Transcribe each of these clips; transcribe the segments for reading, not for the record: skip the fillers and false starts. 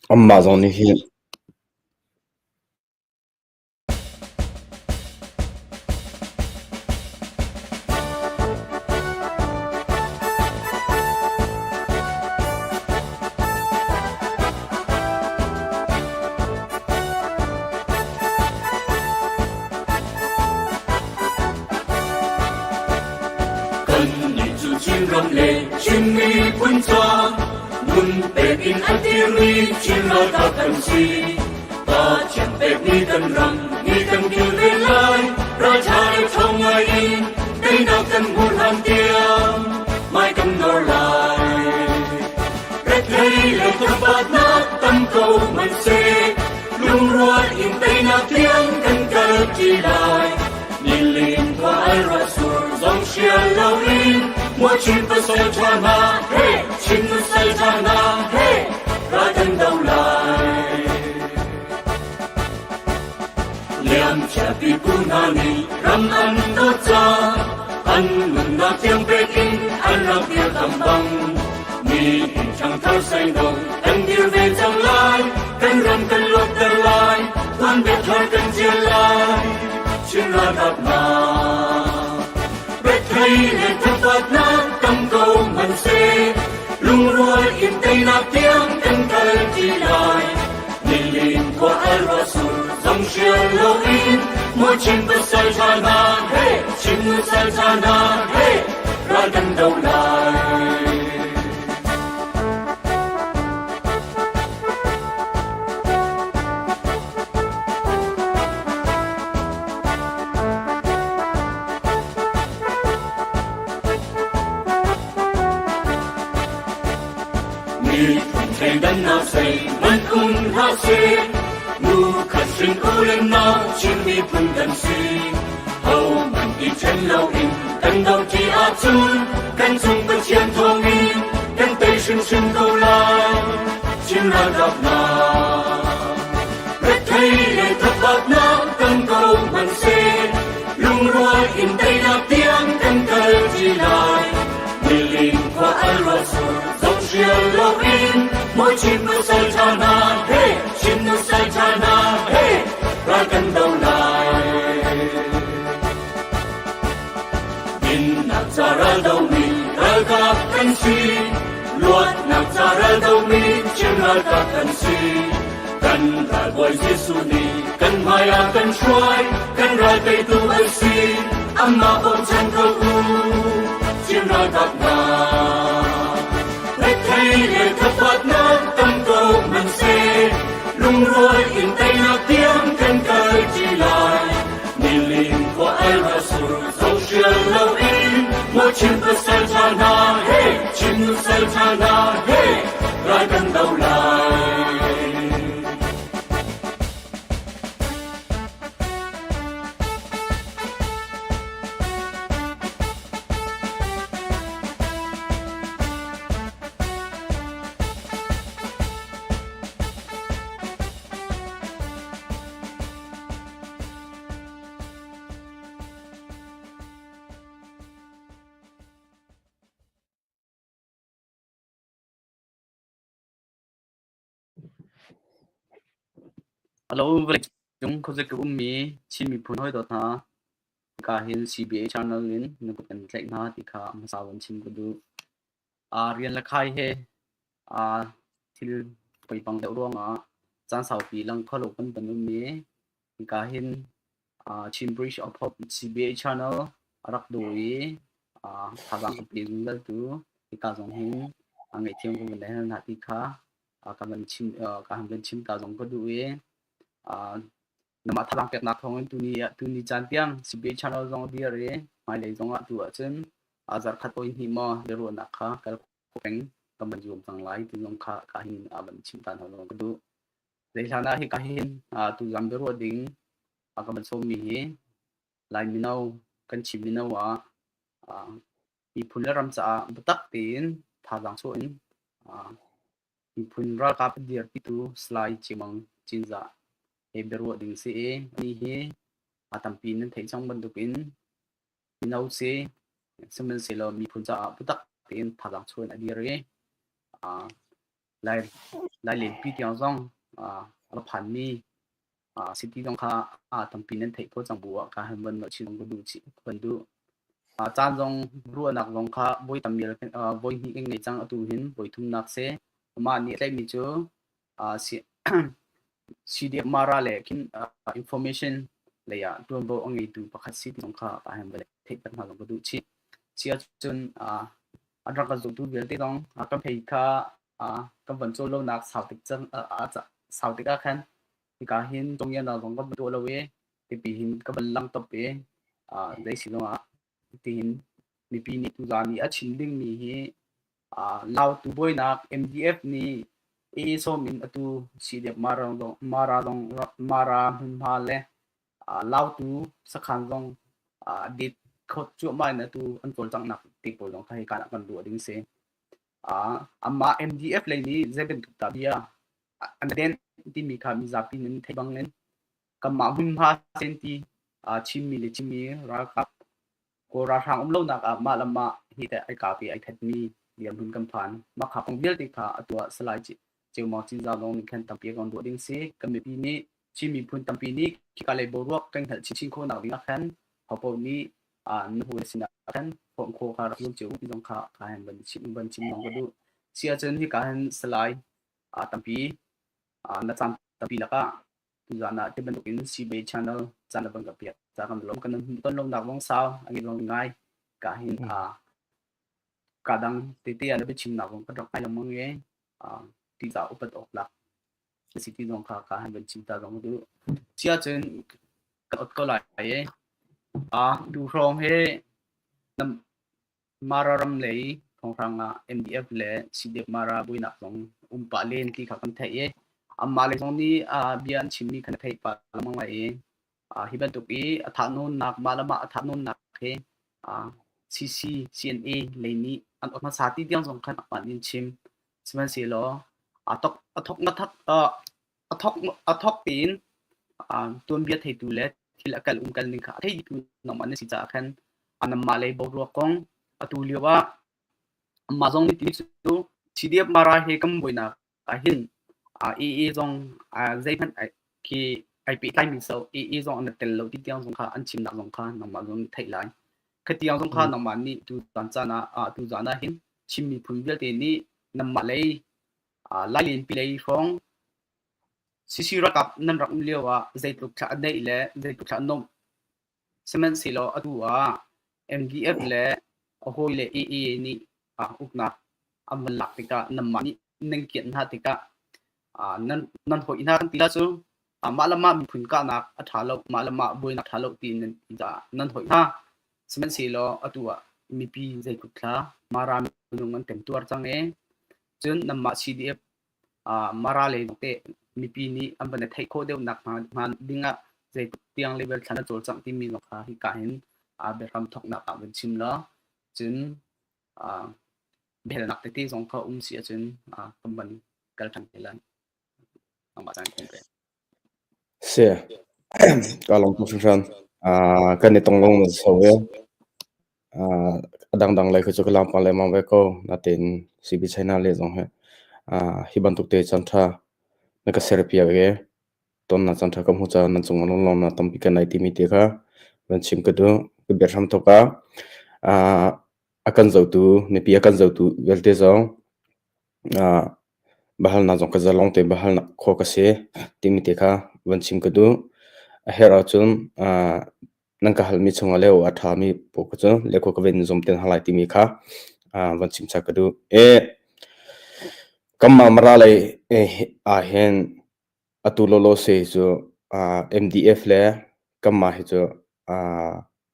Anmah zong nih hin. Kannih cu Chinram le Chin miphun ca nun pek in a dirmi Chin ralkap kan si. Pathian pekmi kan ram ni kan kilven lai, ralṭha le ṭhawng ngai in teinak kan hmuh hlan tiang mai kan nor lai. Rethei le thlapatnak tam ko hmanhseh, lungrual in teinak tiang kan kalṭi lai. Nilin khua ai ruah sur zong hrial loin muachin pasal ṭha hna he Chin nusal ṭha hna he ral kan do lai. Liamcia pipu hna nih ram an dawt ca an nunnak tiang pek in an rak dirkamh bang nihin ṭhangthar seino kan dir ve cang lai kan ram kan luatter lai tuanbia thar kan ṭial lai Chin ralkap hna rethei le thabatnak tam ko hmanhseh lungrual in teinak tiang kan kal ṭi lai nilin khua al ruah sur zong hrial loin mawi Chin pasal ṭha hna he Chin nusal ṭha hna he ral kan do lai. Miphun thleidannak zeihmanh um hlah seh, nu khat hrin u le nau Chin miphun kan si. Hohmanh i ṭhen loin kan doṭi ahcun kan cung Pathian thawngin kan tei hrimhrim ko lai. Chin ralkap hna, rethei le thabatnak tam ko hmanhseh, lungrual in teinak tiang kan kalṭi lai. Nilin khua al ruah sur zong hrial loin mawi Chin nusal ṭha hna he Chin nusal ṭha hna he ral kan do lai. Dinnak ca ral domi ralkap kan si, luatnak ca ral domi Chin ralkap kan si. Kan ralbawi Jesuh nih kan hmai ah kan hruai, kan ral teitu an si, amah bochan ko u, Chin ralkap hna. Rethei le thabatnak tam ko hmanhseh, lungrual in teinak tiang kan kalṭi lai. Nilin khua al ruah sur zohhrial loin, maw Chin pasal ṭha hna he, Chin nusal ṭha hna he, ral kan do lai. Alo vawleicung khuazakip ummi Chin miphun hawidawt hna, hika hin CBA channel in na kut kan tlaih hna ti kha a hmasa von chim ka duh. Rian le khai he thil poipang deuh ruangah caan saupi lang kho lo kan van um i hika hin Chin Bridge of Hope CBA channel a rak daw i thazaang a pe zungzaltu hika zong hin ngaihthiam kan van hal hna ti kha ka van chim ka han van chim ta zong ka duh i namah thazaang peknak thawngin tuni tuni caan tiang CBA channel zong a dir i hmailei zong ah tu ahcun zarkhat oi hnih maw biaruahnak kha kal khawh peng kan van zuam cang lai ti zong kha ka hin van chim ta hna zong ka duh. Zei hlan ah hika hin tuzan biaruah ding ka van sawmmi hi Lai mino kan Chin mino ah miphun le ram caah biatak tein thazaang chuah in miphun ralkap a dirpitu Salai Cimang Cinzah he biaruah ding si i ni hi a tampi nan theih cang bantukin mino si sihmanhsehlaw miphun caah biatak tein thazaang chuah in a dir i. Lai Lai lenpi tiang zong a va phanmi city zong kha tampi nan theih khawh cang bu ah ka han van chin ka duh van duh. Caan zong ruahnak zong kha voi tam voi hnih kan ngei cang atu hin voi thumnak si. Mah nih a tlaihmi cu CDF Mara le khin information lei ah ṭuanvo a ngeitu pakhat si ti zong kha ka han van theihter hna zong ka duh chih. Si ahcun an rak kan zultu vialte zong kan phei kha kan van cawl lonak sau tik cang sau tik ah khan hika hin congianak zong kan van tuah lo i tipi hin ka van lang top i zei si zongah tihin mipi nih tuzaan i a chim dingmi hi Lautu buainak MDF nih AA sawm in atu CDF Mara Mara zong Mara hmunhma le Lautu sakhan zong dit khot cuahmah in atu an cawlcanghnak te pawl zong kha hika ah kan ruah ding si. Amah MDF lei nih zei bantuk dah bia an den timi kha mizapi nan theih bangin kanmah hmunhma senti Chinmi le Chinmi ralkap Kawl ralhrang um lonak ah mah le mah hi teh ai kap i ai thatmi dirhmun kan phan. Mah kha kong vialte kha atu ah Salai Ceumang Cinzah zong nih khan tampi a kan ruah ding si. Kan mipi nih Chin miphun tampi nih khika lei boruak kan hngalh chinchin khawhnak ding ah khan hopaoh nih na hawi sinah khan phawmh khawh kha rak zuam cio ti zong kha ka han van chim van chim zong ka duh. Si ahcun hika hin Salai tampi na caan tampi lakah tuzaan ah ti bantukin Sibay channel caan na van ka piak ca kan lawm kan ton lawmnak zong sau a ngi zong ngai ka hin ka dang tete ah na biachimnak zong kan rak ngai lengmang i ti ca upat awk tlak si ti zong kha ka han van chim ta zong duh. Si ahcun kan ot ko lai i tu hrawng hi Mara ram lei thawnghrang ah MDF le CDF Mara buainak zong um pah len ti kha kan theih i anmah lei zong nih bia an chimmi kha na theih pah lengmang lai i hi bantuk i a thahnawnnak mah le mah a thahnawnnak hi CC CNA lei nih an ot hmasa ti tiang zong khan anmah nih an chim. Sihmanhsehlaw a thok a thok a thok a thok tein tuanbia theitu le thil a kal um kal ning kha a theitu nangmah na si caah khan anamah lei boruak kong atu lio ah amah zong nih ti cu CDF Mara he kan buainak ah hin AA zong zeihmanh khi ai pehtlaimi so AA zong an tel lo ti tiang zong kha an chimnak zong kha nangmah zong nih theih lai. Khatiang zong kha nangmah nih tu zan caan ah tu zan ah hin Chin miphun vialte nih nangmah lei Lailenpi lei hrawng CC ralkap nan rak um lio ah zeitluk thla a neih le zeitluk thla a nomh sihmanhsehlaw atu ah MDF le a hawi le AA nih uknak an van lak tikah nanmah nih nan kianh hna tikah nan nan hoih hna kan ti la cu mah le mah miphun kahnak a ṭha lo mah le mah buainak ṭha lo tiin nan ti caah nan hoih hna sihmanhsehlaw atu ah mipi zeitluk thla Mara minung an temtuar cang i cun nanmah CDF Mara lei te mipi nih an van i theih khawh deuhnak hnga ding ah zeitluk tiang level thlan a cawlcangh timi zong kha hika hin biahram thawknak ah van chim law cun biahalnak tete zong kha um si ahcun kan van kal ṭhan te lai. Nangmah caan kan pek. Si, ka lawm tuk hringhran. Kan i tong lengmang so i a dangdang lei kha cu ka lang pah lengmang ve ko. Natein CB China le zong hi hi bantuk te caan ṭha na ka serpiak i tonnak caan ṭha ka hmuh caah nan cungah lunglawmhnak tampi ka nei timi te kha van chim ka duh. Ka biahram thawk ah a kan zohtu mipi a kan zohtu vialte zong Biahalnak zong ka zalong tein biahalnak khawh ka si timi te kha van chim ka duh. A herh ahcun nan ka halmi chungah leo a ṭhami paoh kha cu lehkhua ka van zum te hna lai timi kha van chim chap ka duh. Kanmah Mara lei ahhin atu lawlaw si cu MDF le kanmah hi cu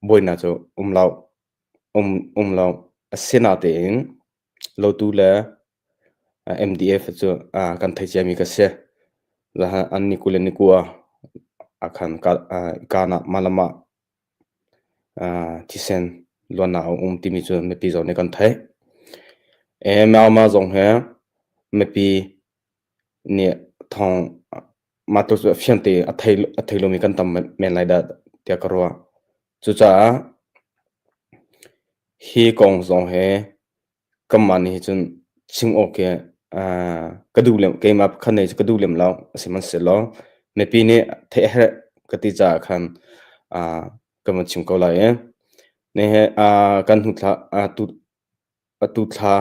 buainak cu um lo. Um lo. Asinatein Lotu le MDF cu kan theih ciami ka si. An ni 20 le ni 9 ah khan kaan ah mah le mah thisen luannak a um timi cu mipi zong nih kan theih. Myanmar zong hi mipi nih thawng mah tu cu fiang tein a thei lomi kan tam men lai dah tiah ka ruah. Cucaah hi kong zong hi kanmah nih cun chim awk hi. Ka duh lem keimah pakhat nei cu ka duh lem lo. Sihmanhsehlaw mipi nih theih a herh ka ti caah khan ka van chim ko lai i nihin kan hnu thla tu atu thla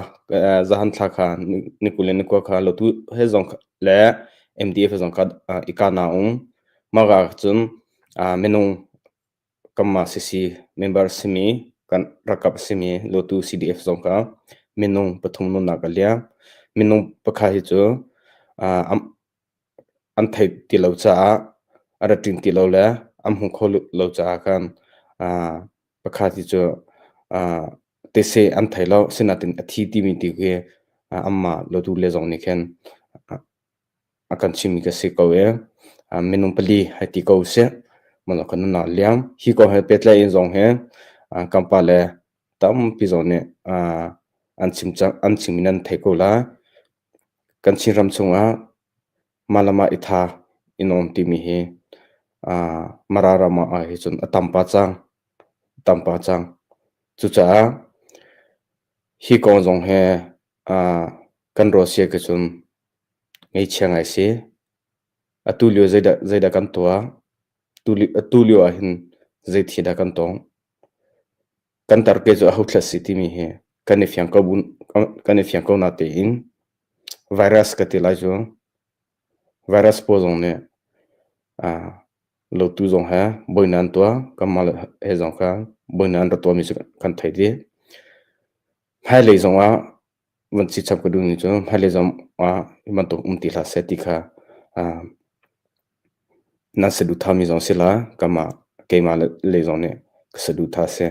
zahan thla kha ni 20 le ni 9 kha lotu he zong le MDF he zong kha i ka na um. Mah ka cun minung kanmah CC member simi kan ralkap simi lotu CDF zong kha minung pathum nunnak a liam. Minung pakhat hi cu an theih ti lo caah a ra ṭing ti lo le an hmuh khawh lo caah khan pakhat hi cu tese an thei lo. Sinain a thi timi ti khi anmah lotu le zong nih khin a kan chimmi ka si ko i minung pali hei ti ko usih. Mah kan nunnak liam. Hi kong he pehtlaih in zong hi kan pale tampi zong nih an chim cang, an chim in an theih ko lai. Kan Chinram chungah mah le mah i tha i nawm timi hi Mara ram ah hi cun a tam pah cang. A tam pah cang. Cucaah hi kong zong hi kan ruah si ahcun ngaihchia ngai si. Atu lio zeidah zeidah kan tuah? Atu lio ahhin zei thil dah kan tong? Kan tarke cu aho thla si timi hi kan i fiang ko kan i fiang ko natein virus ka ti lai cu virus pawl zong nih lotu zong he buainak an tuah kanmah he zong kha buainak an rak tuahmi cu kan theih dih. Hmailei zongah van si chap ka duhmi cu hmailei zongah hi bantuk um ti hlah seh ti kha nan saduhthahmi zong si la kanmah keimah lei zong nih ka saduhthah a si.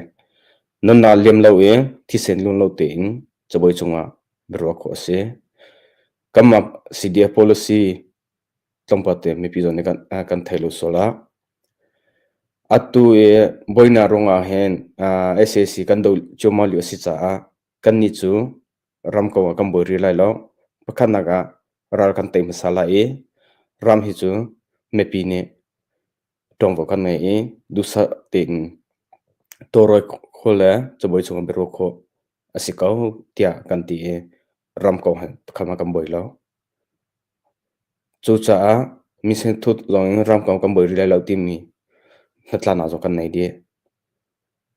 Nunnak liam lo i thisen lun lo tein cabuai cungah biaruah khawh a si. Kanmah CDF policy tlawmpal te mipi zong nih kan thei lo sual ah atu i buainak ruangah hin sac kan doh cuahmah lio a si caah kannih cu ram ko ah kan buai rih lai lo. Pakhatnak ah ral kan tei hmasa lai i ram hi cu mipi nih ṭuanvo kan ngei i duhsah tein tawlrel khawh le cabuai cungah biaruah khawh a si ko tiah kan ti i ram kong hi pakhat hmanh kan buai lo. Cucaah misengthut lawngin ram kong kan buai rih lai lo timi hnatlaknak zong kan nei dih.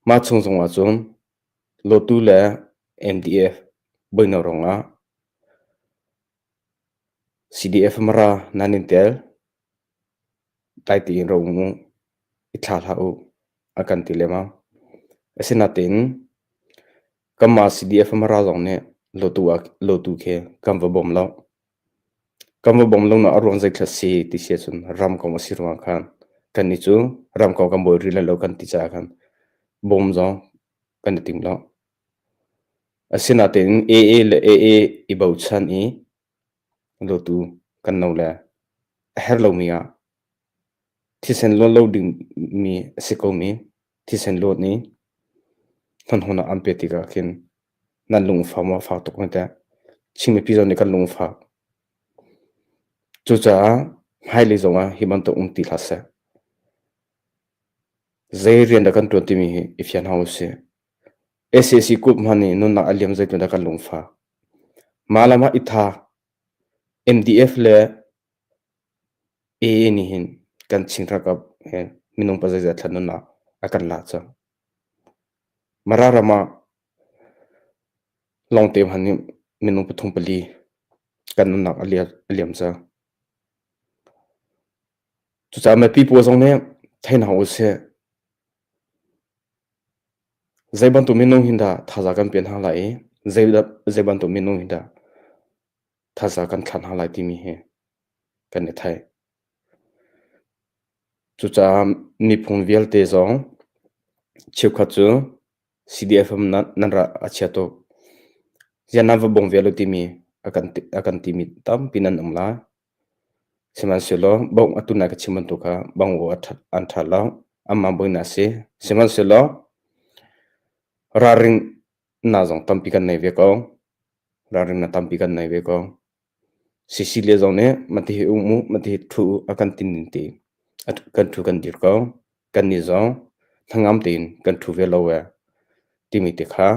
Mah chung zongah cun Lawtu le MDF buainak ruangah CDF Mara nan in tel. Dai tein ra um u, i thla hlah u a kan ti lengmang. Asinain kanmah CDF Mara zong nih lawtu ah lawtu khi kan va bawm lo. Kan va bawm lonak a ruang zeithla si ti si ahcun ram kong a si ruangah khan kannih cu ram kong kan buai rih lai lo kan ti caah khan bawm zong kan i tim lo. Asinain AA le AA i bochan i dawtu kan no le a herh lomi ah thisen luan lo dingmi a si komi thisen luan i hmanhun ah an pek tikah khin nan lungfah maw a fak tuk hme teh. Chin mipi zong nih kan lungfak. Cucaah hmailei zongah hi bantuk um ti hlah seh. Zei rian dah kan ṭuan timi hi i fian hau usih. Sac kut hmanh nih nunnak a liam zeitluk dah kan lungfak. Mah lam ah i tha. MDF le AA nih hin kan Chin ralkap he minung pa zeizat thla nunnak a kan lak cang. Mara ram ah lawngte hmanh nih minung pathum pali kan nunnak a liam cang. Cucaah mipi pawl zong nih thei hna usih. Zei bantuk minung hin dah thazaang kan pe hna lai i zei bantuk minung hin dah thazaang kan thlah hna lai timi hi kan i theih. Cucaah miphun vialte zong cheukhat cu CDF nan ral a chia tuk. Ziah nan va bawm ve lo timi a kan timi tampi nan um lai. Sihmanhsehlaw bawmh atu nai ka chim bantuk kha bawmh an ṭha lo. Anmah buainak a si. Sihmanhsehlaw ralrinnak zong tampi kan nei ve ko. Ralrinnak tampi kan nei ve ko. Sicily zong nih mati hi um u, mati hi ṭhu u a kan ti ning ti kan ṭhu kan dir ko. Kannih zong hnangam tein kan ṭhu ve lo ee timi te kha.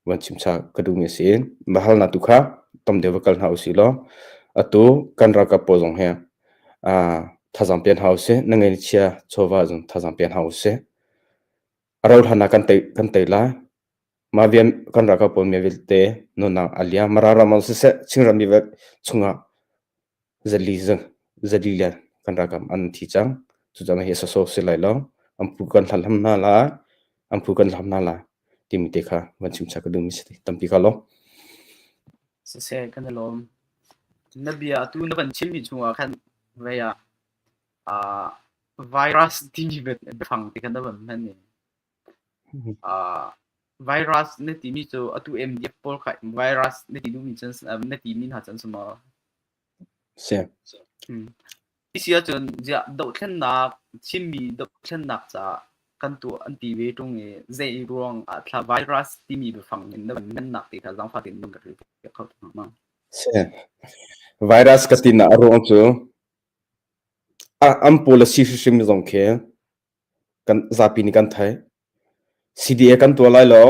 van chimcha ka duhmi a si. Biahalnak tu kha tam deuh va kal hna usih law atu kan ralkap pawl zong hi thazaang pe hna usih. Na ngei chia chawva zong thazaang pe hna usih. A rauh hlan ah kan tei kan tei lai. Mah vial kan ralkap pawl mi vialte nunnak a liam. Mara ram ah siseh Chinram mi chungah zali zali le kan ralkap an thi cang. Cucaah hi sawsawh si lai lo. An phu kan hlan hlam hna lai. An phu kan hlam hna lai timi te kha van chimcha ka duhmi si tampi ka lawm. Siseh kan i lawm. Na bia atu na van chimmi chungah khan vei ah uh, virus timi biafang ti khan na van hman i uh, virus na timi cu atu MDF pawl kha virus na ti duhmi cun na timi hna cun si maw? Si. Hmm. Si ahcun ziah dohthlennak Chinmi dohthlennak caah kan tuah an ti ve ṭung i zei ruang ah thla virus timi biafang in na van ngannak ti kha zaangfah tein na ka hrilhfiah kho hnga ma? Si. Virus ka tinak a ruang cu an policy hrimhrim zong khi kan zapi nih kan theih. CDA kan tuah lai lo,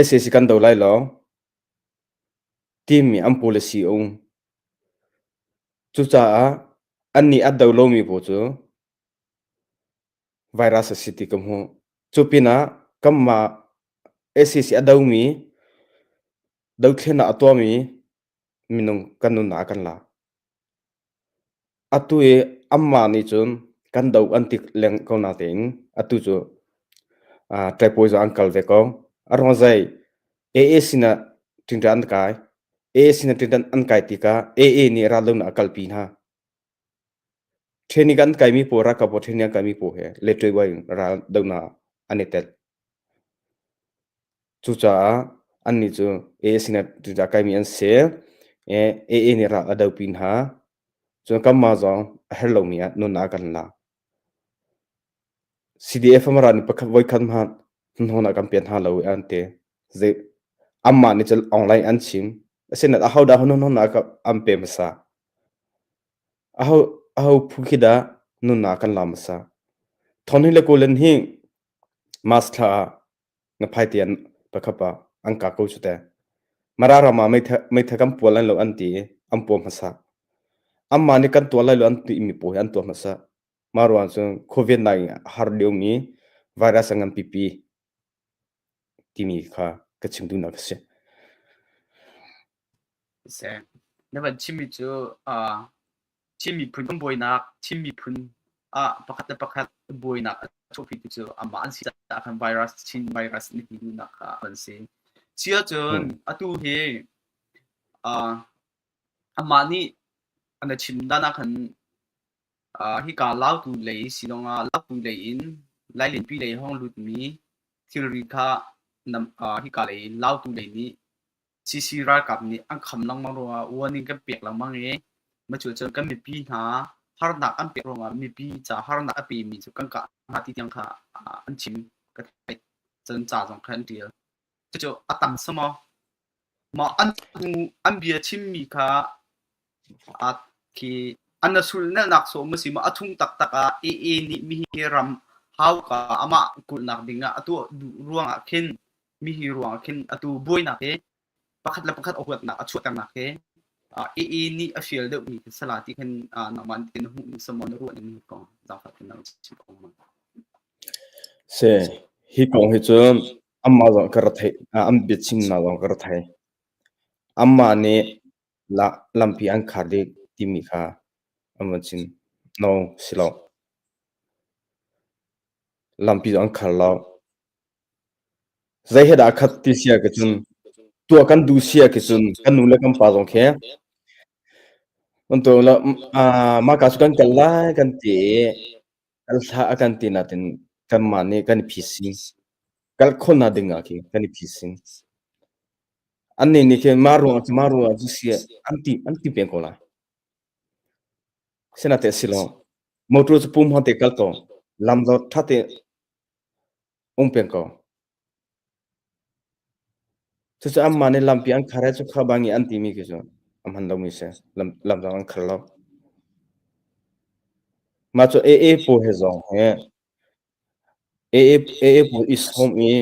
SAC kan do lai lo, timi an policy a um. Cucaah annih a do lomi pawl cu virus a si ti ka hmuh. Cu pinah kanmah SAC a domi, dothlennak a tuahmi minung kan nunnak a kan lak. Atu i anmah nih cun kan do an ti leng ko natein atu cu ṭaipawi zong an kal ve ko. A ruang zei AA sinah ṭingṭan an kai. AA sinah ṭingṭan an kai tikah AA nih raldonak a kalpi hna. Training an kaimi pawl ralkap pawl training an kaimi pawl he letṭuai in raldonak an i tel. Cucaah annih cu AA sinah ṭingṭan a kaimi an si. AA nih ral a dopi hna. Cun kanmah zong a herh lomi ah nunnak a kan lak. CDF Mara nih pakhat voikhat hmanh hnawn ah kan pe hna lo i an ti. Zei anmah nih cun online an chim. Asinain ahodah hnawn ah an pe hmasa? Aho aho phu khi dah nunnak kan la hmasa? Thawng hi le kawlen hi mask thla ah na phai tian pakhat ah an ka ko cu te. Mara ram ah meitha kan pual lai lo an ti i an puam hmasa. Anmah nih kan tuah lai lo an ti mi pawl hi an tuah hmasa. Mah ruang cun COVID-19 a har liomi virus a ngan pipi timi kha ka chim duhnak a si. Seh. Na van chimmi cu uh, Chin miphun kan buainak, Chin miphun ah pakhat le pakhat buainak a chuahpitu cu amah an si caah khan virus, Chin virus na ti duhnak kha an si. Si ahcun atu hi uh, amah nih an chim dan ah khan uh, hika Lautu lei si zongah Lautu lei in Lailenpi lei hong lutmi thilri kha nam, uh, hika lei Lautu lei nih CC ralkap nih an kham lengmang ruangah warning kan pek lengmang i macu cun kan mipi hna harnak an pek ruangah mipi ca harnak a pemi cu kan kah hna ti tiang kha an chim ka theih cun ca zong kha an ṭial. Cucu a tam samaw maw an an bia chimmi kha a khi an a sulnelnak sawm a si maw a chung taktak ah AA nih mihi ram hauka amah kulhnak dingah a tuah duh ruangah khin mihi ruangah khin atu buainak hi pakhat le pakhat a huatnak a chuahternak hi AA nih a fial deuhmi khi sala ti khin nangmah na hmuh ning samaw na ruah ning kong zaangfah tein na chim ko ma. Si, hi kong hi cu amah zong ka ra theih, an biachimnak zong ka ra thei. Amah nih la, lampi an khar dih timi kha an van chim. No, si lo. Lampi an khar lo. Zei he dah khat ti sia ke cun tuah kan duh sia ke cun kan nu le kan pa zong khi bantuk la mah ka cu kan kal lai kan ti i kal hlah a kan ti natin kanmah nih kan i phising kal khawhnak ding ah khi kan i phising annih nih khin mah ruangah cu mah ruangah cu si an ti an ti peng ko lai sinate si lo motor cu pum hon te kal ko lam zo tha te Um peng ko. Cucu anmah nih lampi an khar i cu kha bang i an timi khi cu a hman lomi si. Lam, lam zong an khar lo. Mah cu AA pawl he zong he AA, AA pawl i sawm i.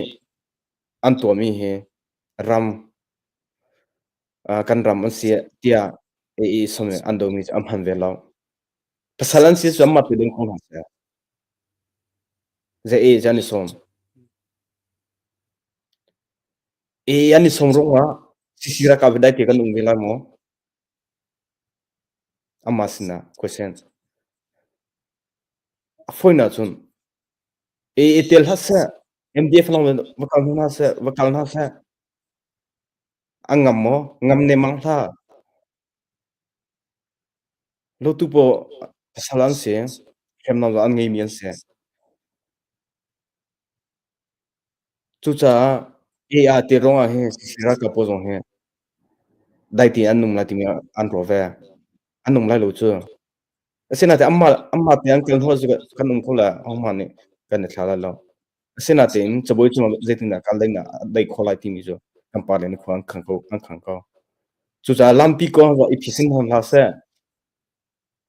An tuahmi hi ram kan ram an si tiah i som an domi cu an hman ve lo. Pasal an si cu anmah tu ding ko hna seh. Zei e cu an i sawm. E an i sawm ruangah CC ralkap hi dai te kan um ve lai maw? Amah sinah question. A fawinak cun e i tel hlah seh, MDF lawng va kal hna seh, va kal hna seh. An ngam maw? Ngam nemang hlah. Lotu paw pasal an si. Hriamnam zong an ngeimi an si. Cucaah AA te ruangah hin CC ralkap pawl zong hi dai tein an nung lai timi an ruah ve. An nung lai lo cu. Asinain anmah anmah te an kal hnu cu kan um kho le ahohmah nih kan i thla lai lo. Asinain cabuai cungah zeitindah kal ding ah dai khawh lai timi cu kan pa le nih khua an khang ko an khang ko. Cucaah lampi kong ah i phisin hna hlah seh.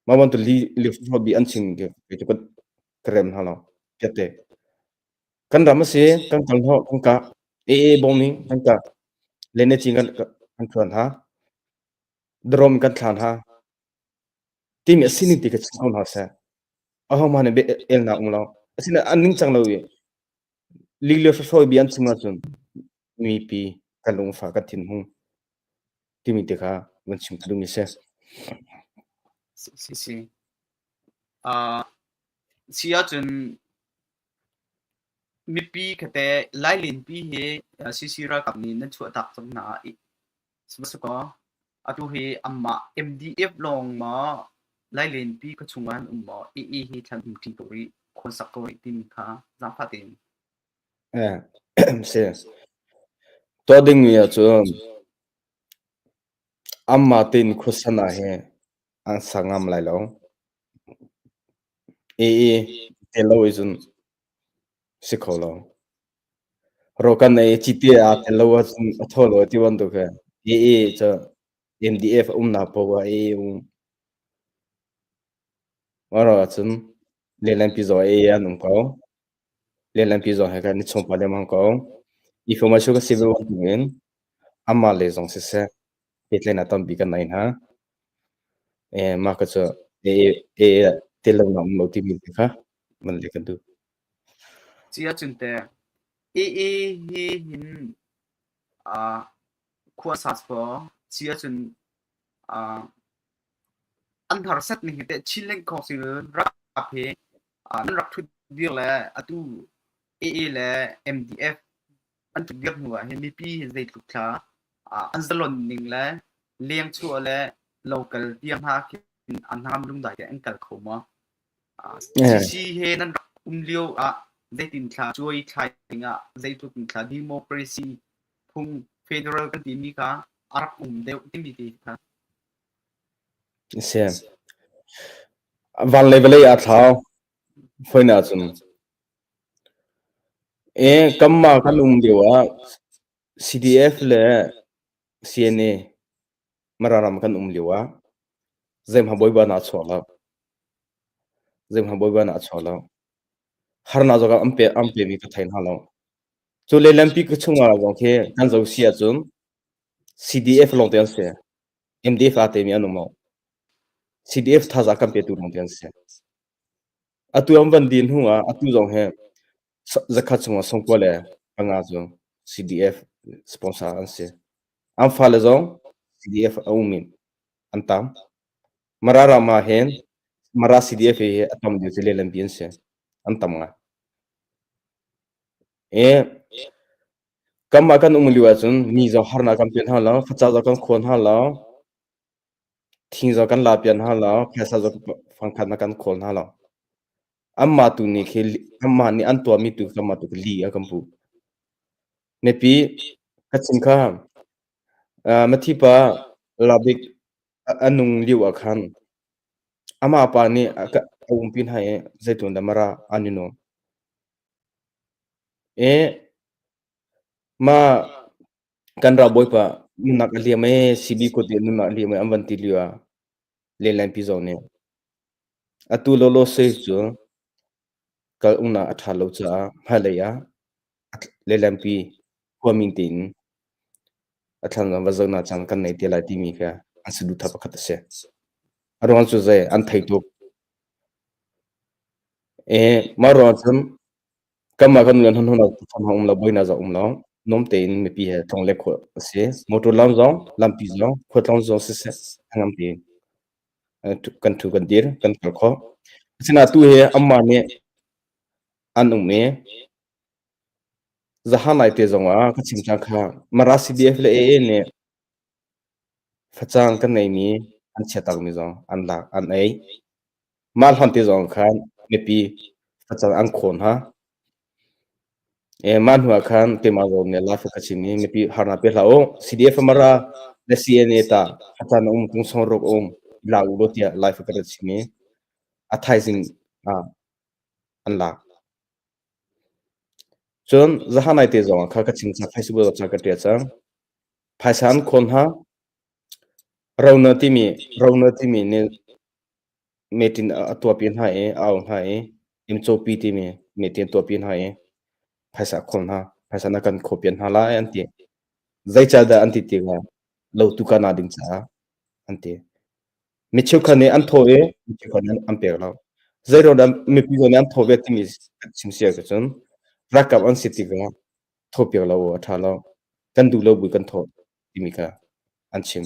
Mah bantuk li li bi an chim kei cu ka rem hna lo. Piatte. Kan ram a si, kan kal hnawh, kan kah. AA bong ning kan kah. Lene cing kan kan thuan ha. Drum kan thlan ha. Timi a sining ti ka chim ko hna seh. Ahohmah nih bia elnak um lo. Asinain an ningcang lo i lilio hrawi bia an chim ahcun mipi kan lungfah kan thinhung timi te kha van chim ka duhmi si. Si si. Uh, si ahcun mipi khate Lailenpi hi CC ralkap nih nan chuahtak cang hna i Sihmanhsehlaw atu hi anmah MDF lawng maw Lailenpi khuachung ah an um maw AA hi thlan um ṭi ko rih, khuasak ko rih timi kha zaangfah tein. Eh, si. Tuah dingmi ahcun anmah tein khuasan ah hi an sa ngam lai lo. AA te lo i cun si kho lo. Rawkan ei cite aa tel lo ahcun a thaw lo ti bantuk he AA cu MDF a umnak paoh ah AA um. Mah ahcun Lenlampi zong AA an um ko. Lenlampi zong he kan i chawngpa lengmang ko. Information ka si ve bantukin amah le zong siseh pehtlaihnak tampi kan nei hna. Mah ka cu AA AA tel lonak um lo timi te kha van leh kan duh. Ci ahcun teh AA hi hin khua sa kaw ci ahcun an harsat ning hi teh Chinland Council ralkap hi nan rak ṭhut dir le atu AA le MDF an ṭhut dir hnu ah hin mipi hi zeitluk thla an zalon ning le lengchuah le local tiang hna khin an hnangam lungdai te an kal kho maw? CC he nan rak um lio ah zeitin thla cuai thlai dingah zeitluk in thla democracy phung federal kan timi kha a rak um deuh timi te kha. Si. Van le vawlei aa thlau. Foina cun. E kamma kan um lio ah CDF le CNA Mararam kan um lio ah zeihmah bawipa na chuak lo. Zeihmah bawipa na chuak lo. Harnak zong an pe an pemi ka thei hna lo. Cu lehlampi ka chungah zong khi kan zo si ahcun CDF lawng te an si. MDF aa temi an um lo. CDF thazaang kan petu lawng te an si. Atu an van din hnu ah atu zong hi zakhat chungah songkua le panga cu CDF sponsor an si. An fale zong CDF a um in an tam. Mara ram ah hin Mara CDF hi a tam deuh cu lehlampi an si. An tam ngai. E kanmah kan um lio ahcun mi zong harnak kan pe hna lo, faca zong kan khawn hna lo, thing zong kan la pian hna lo, phaisa zong fangkhat na kan khawl hna lo. Anmah tu nih khi anmah nih an tuahmi tu kanmah tu li a kan puh. Mipi ka chim kha Mathipa Labik a nung lio ah khan amah pa nih a umpi hna i zeitlun dah mara an i nuam. E mah kan ralbawipa nunnak a liam ee CB kut i nunnak a liam ee an van ti lio ah lenlaipi zong nih atu lawlaw se cu kal umnak a ṭha lo caah hmailei ah lehlampi khuamin tein a thlan va zohnak caan kan nei te lai timi kha an saduhthah pakhat a si. A ruang cu zei an thei tuk. E mah ruang cun kanmah kan nuan hnon hon um lo boina zong um lo nom tein mipi he tlong le khawh a si. Motor lam zong lampi zong khuatlong zong siseh ngam tein kan thu kan dir kan kal khawh. Asinain tu hi amah nih an um i Zahan lai te zongah ka chim cang kha Mara CDF le AA nih facang kan neimi an chiatakmi zong an lak an ei. Mah hlan te zong khan mipi facang an khawn ha. E, mah hnu ah khan keimah zong nih live ka chim i mipi harnak pe hlah u. CDF Mara le CNA ta facang um kung song ruk um la u lo tiah live ka rat chim i a thaizing ah an lak. Cun zahan ai te zong ah kha ka chim cang Facebook ah ka ṭial cang. Phaisa an khawn hna. Rona timi Rona timi nih meeting a tuahpi hna i a auh hna i MCOP timi meeting a tuahpi hna i phaisa a khawn hna. Phaisa na kan khawpian hna lai an ti. Zeicahdah an ti tikah lotu ka na ding caah an ti. Mi cheukhat nih an thawh i mi cheukhat nih an pek lo. Zeiruang dah mipi zong nih an thawh ve timi kan chim si ahcun ralkap an si tikah thawhpiak lo a ṭha lo. Kan duh lo bu kan thawh timi kha an chim.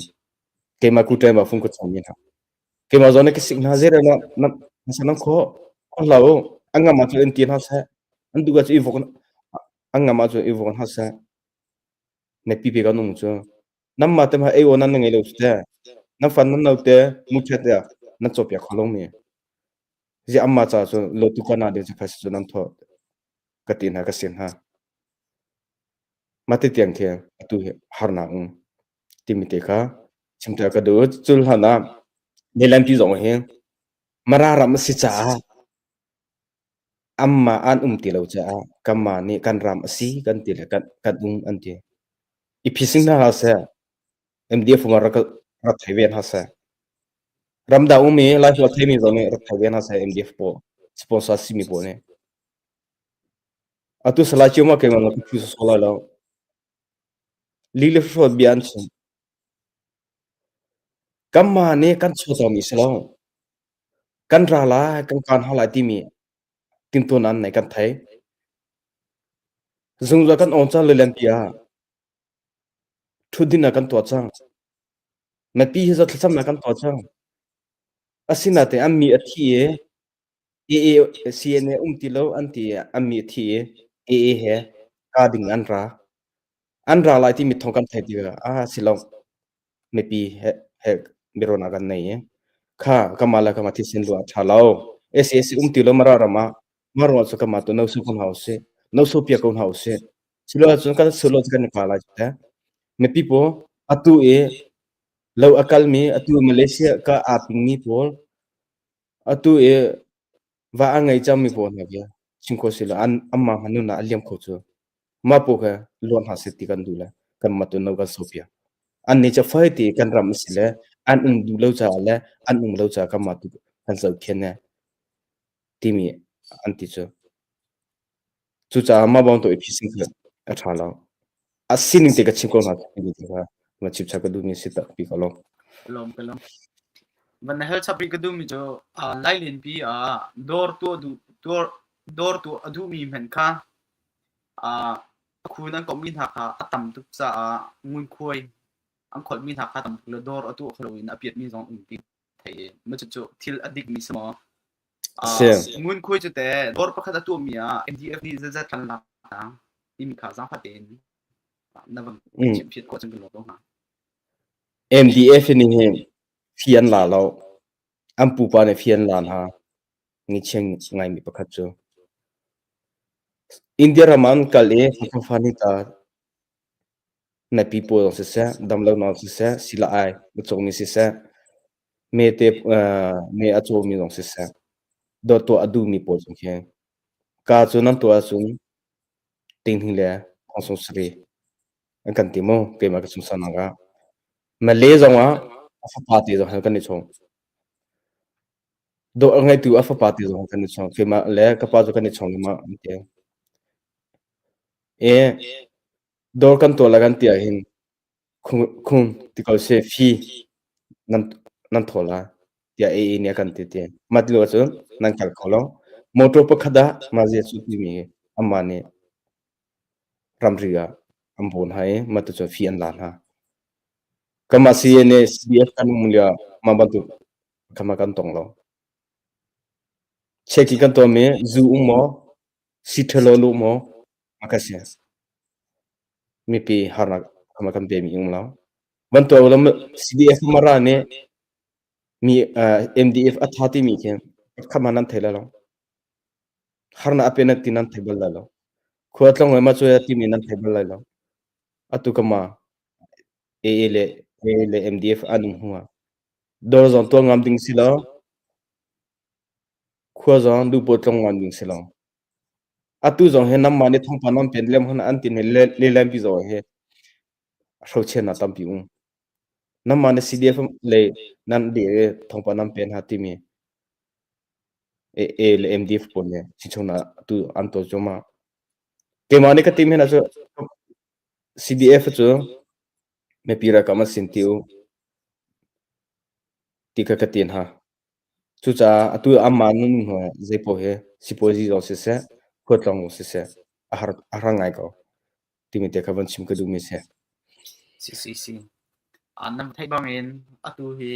Keimah kuṭe ma fung ka chawmi hna. Keimah zong nih ka sik hna zeiruang dah nan nan khawh khawh hlah u. An ngam ahcun in ti hna seh. An duh ahcun i vok an ngam ahcun i vok hna seh. Na pipi kan um cu. Nanmah te hmanh ei aw nan ngei lo cu teh. Nan fan nan note muṭhet tiah nan cawpiak kho lomi. Ziah anmah caah cun lotu kana ding cu phaisa cu nan thawh ka ti hna ka sin hna. Mah ti tiang khi atu hi harnak um timi te kha chimter ka duh. Cul hlan ah Lailenpi zong hi Mara ram a si caah Anmah an um ti lo caah kanmah nih kan ram a si kan ti le kan, kan um an ti. I phising hna hlah seh. MDF um ah rak, rak thei ve hna seh. Ramdang um i Laiholh theimi zong nih rak thei ve hna seh MDF pawl, sponsor simi pawl nih. Atu Salai Cio ma keimah ka phu sawsawh lai lo. Li le hrawt bia an chim. Kanmah nih kan chawtomi si lo. Kan ra lai, kan kaan hna lai timi timhtuahnak an nei kan thei. Zungzal kan awng cang lilenpi ah ṭhutdin ah kan tuah cang. Mipi hi zaw thlacamnak kan tuah cang. Asinain an mi a thi i AA CNA um ti lo an ti i an mi a thi i AA he kaa ding an ra. An ra lai timi thawng kan theih tikah ah si lo mipi he he biaruahnak kan nei i kha kamah le kamah thisen lu a ṭha lo. SAC um ti lo Mara ram ah mah ruang cu kamah tu no su ko hna usih. No su piak ko hna usih. Culo ahcun kan sulo cu kan i pa lai cu teh. Mipi pawl atu i lo a kalmi atu Malaysia ka aa pingmi pawl atu i Va a ngei cangmi pawl hna khi chim khawh si lo an anmah hmanh nunnak a liam kho cu. Mah pawl kha luat hna seh ti kan duh le kanmah tu no kan sopiak. Annih cu fai ti kan ram a si le an um duh lo caah le an um lo caah kanmah tu kan zohkhenh e timi an ti cu. Cucaah mah bantuk i phising khi a ṭha lo. A sining te ka chim ko hna timi te kha ma chimchap ka duhmi si tak pi ko lo. Lawm ka lawm. Van na hal chap rih ka duhmi cu Lailenpi ah dawr tuah duh dawr dawr tuah a duhmi hmanh kha a khun an komhmi hna kha a tam tuk caah ngunkhuai an kholhmi hna kha tam tuk le dawr a tuah kho loin a piatmi zong um ti thei i mah cucu thil a dikmi si maw? Ngunkhuai cu teh dawr pakhat a tuahmi ah MDF nih zeizat kan lak ta timi kha zaangfah tein na van chimhfiat khawh cun kan lawm ko hnga. MDF nih hin fi an la lo. An pupa nih fi an la hna. Ngicheng ngaimi pakhat cu. India ram ah an kal i Hakha ni ta na pi pawl zong siseh, damlonak siseh, sila ai a cawmi siseh, me te me a cawmi zong siseh, dawt tuah a duhmi pawl zong khi ka cu nan tuah ahcun tinghnih le thong sari an kan ti mu keimah ka sungsanak ah. Malay zong ah a fapa te zong he kan i chawng. Dawh a ngeitu a fapa te zong kan i chawng. Keimah le ka pa cu kan i chawng lengmang an ti. E. Dawr kan tuah lai kan ti ahhin khung ti ko seh fee nan nan thawl lai tiah AA nih a kan ti ti. Mah ti lo ahcun nan kal kho lo. Motor pakhat ah mah zia cu timi amah nih ramri ah an bawn hna i mah tu cu fee an la hna. Kanmah CNA CDF kan um lio ah mah bantuk kha kan tong lo. Checki kan tuahmi zu um maw, si ṭhalo lu maw, a ka si. Mipi harnak kha kan pemi um lo. Van tuah ulaw CDF Mara nih mi MDF a tha timi khi kha man nan thei lai lo. Harnak a pe nan ti nan thei bal lai lo. Khua tlong ma cu timi nan thei bal lai lo. Atu ka ma AA le AA le MDF an um hnu ah dawr zong tuah ngam ding si lo. Khua zong duhpoh tlong ngam ding si lo. Atu zong hi nanmah nih thawngpang nan pen lem hon an tin hi lehlampi zong hi hrochiatnak tampi um. Nanmah nih CDF lei nan dir i thawngpang nan pen hna timi AA le MDF pawl nih chichungnak atu an tuah cuahmah. Keimah nih ka tim hin ahcun CDF cu mipi ralkap an sin ti u ti kha ka ti hna. Cucaah atu anmah nan um hnu ah zeipaoh hi sipuazi zong siseh, khualtlawng zong siseh a har a har ngai ko timi te kha van chim ka duhmi a si. CCC. Nan theih bangin atu hi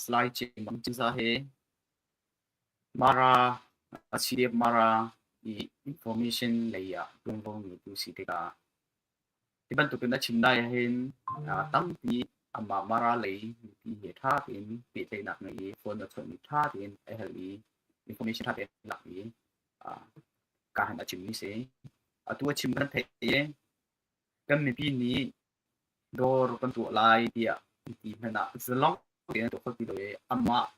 Salai Cim Cimza hi Mara CDF Mara i information lei ah ṭuanvo ngeitu si tikah Hi bantukin a chim lai ahhin tampi amah Mara lei mipi he ṭha tein pehtlaihnak ngei i phone a chawnh i ṭha tein a hal i information ṭha tein a lak i ka han a chimmi si. Atu a chim kan theih i kan mipi nih dawr kan tuah lai tiah an ti hmanh ah zalong tein an tuah kho ti lo i amah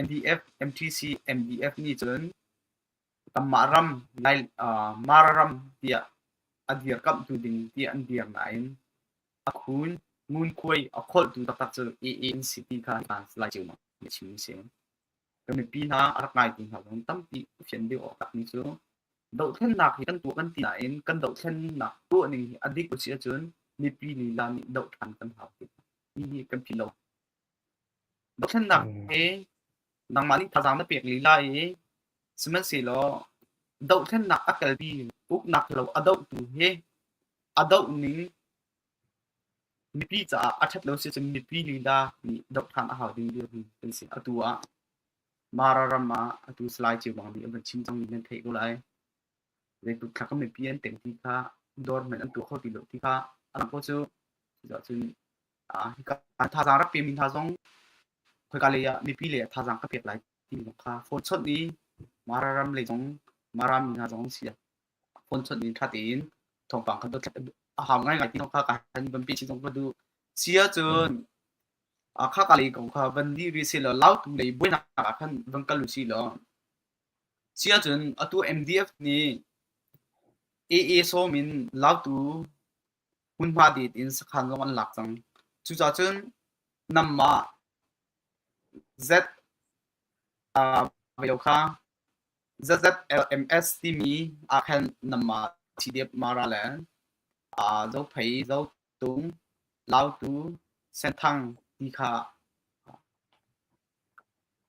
NDF, MTC, MDF nih cun kanmah ram Lai, Mara ram tiah a dirkamhtu ding tiah an dir nain a khun ngunkhuai a kholhtu taktak cu AA an si ti kha Lai Ceu nih a chim a si. Kan mipi hna a rak ngaitu hna zong tampi fian deuh awk takmi cu dohthlennak hi kan tuah kan ti nain kan dohthlennak tuah ning hi a dik a si ahcun mipi lila nih doh ṭhan kan hau ti hi kan philh lo. Dohthlennak hi nangmah nih thazaang na pek lila i sihmanhsehlaw dohthlennak a kalpi uknak lo a dohtu hi a doh ning mipi caah a ṭhat lo si cun mipi lila nih doh ṭhan a hau ding dirhmun kan si. Atu ah Mara ram ah atu Salai Ceu Bang nih a van chim cangmi nan theih ko lai. Zeitluk thla kan mipi an tem ti kha dawr hmanh an tuah kho ti lo ti kha a lang ko cu. Cucaah hika thazaang rak pemi hna zong khoika lei ah mipi lei ah thazaang ka pek lai timi zong kha phone chawnh i Mara ram lei zong Mara mi hna zong si phone chawnh in ṭha tein thawngpang kha dothlat a hau ngaingai ti zong kha ka han van pe chin zong ka duh. Si ahcun khaka lei kong kha van dih rih seh law Lautu lei buainak ah khan van kal u sih law si ahcun atu MDF nih AA sawm in Lautu hmunhma det in sakhan zong an lak cang. Cucaah cun nangmah Z lo kha ZZLMS timi ah khan nangmah CDF Mara le Zophei, Zotung, Lautu, Senthang ti kha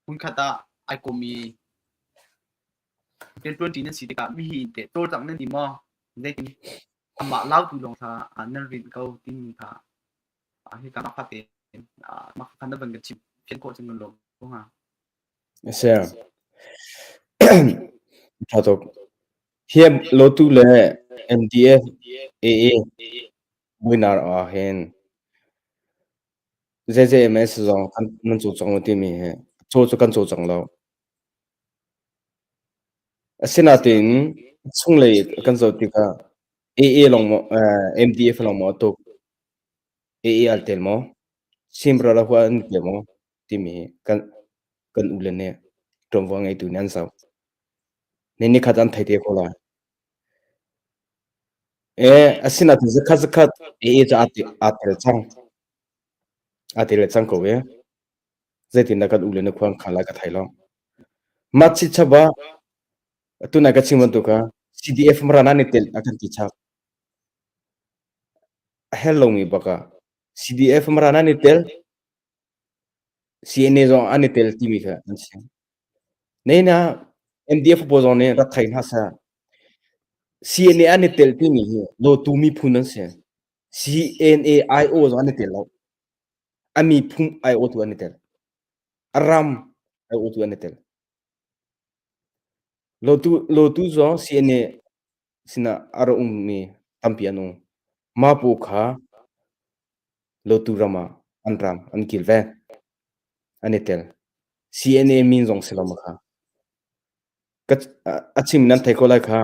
hmunkhat ah ai kom i rianṭuanṭi nan si tikah mihi teh cawlcangh nan ti maw? Zeitin? Amah lautu lawng kha nan rinh ko timi kha hika mah fate mah kha na van kan chim fian khawh cun kan lawm ko hnga. A si. Ṭha tuk. Hi lotu le MDF AA buainak ah hin ZZMS zong nan cawlcang lo timi hi caw cu kan cawlcang lo. Asinain chunglei kan zoh tikah AA lawng maw MDF lawng maw a tuk, AA al tel maw, Chin Brotherhood an tel maw timi hi kan kan ule nih ṭuanvo ngeitu nih an zoh. Ni nikhat an thei te ko lai. Asinain zakhat zakhat AA cu aa tel cang. Aa tel cang ko i zeitindah kan ule na khua an khal lai ka thei lo. Mah chitchap ah tunai ka chim bantuk ah CDF Mara nan i tel a kan ti chap. A hel lomi bak ah CDF Mara nan i tel, CNA zong an i tel timi kha an si. Nain ah MDF pawl zong nih rak thei hna seh. CNA an i tel timi hi dawtu miphun an si. CNA IO zong an i tel lo. A miphun IO tu an i tel. A ram IO tu an i tel. Lotu, lotu zong CNA sinah a ra ummi tampi an um. Mah paw kha lotu ram ah an ram an kilven. An i tel. CNA min zong si lo ma kha. Ka, a chim nan thei ko lai kha.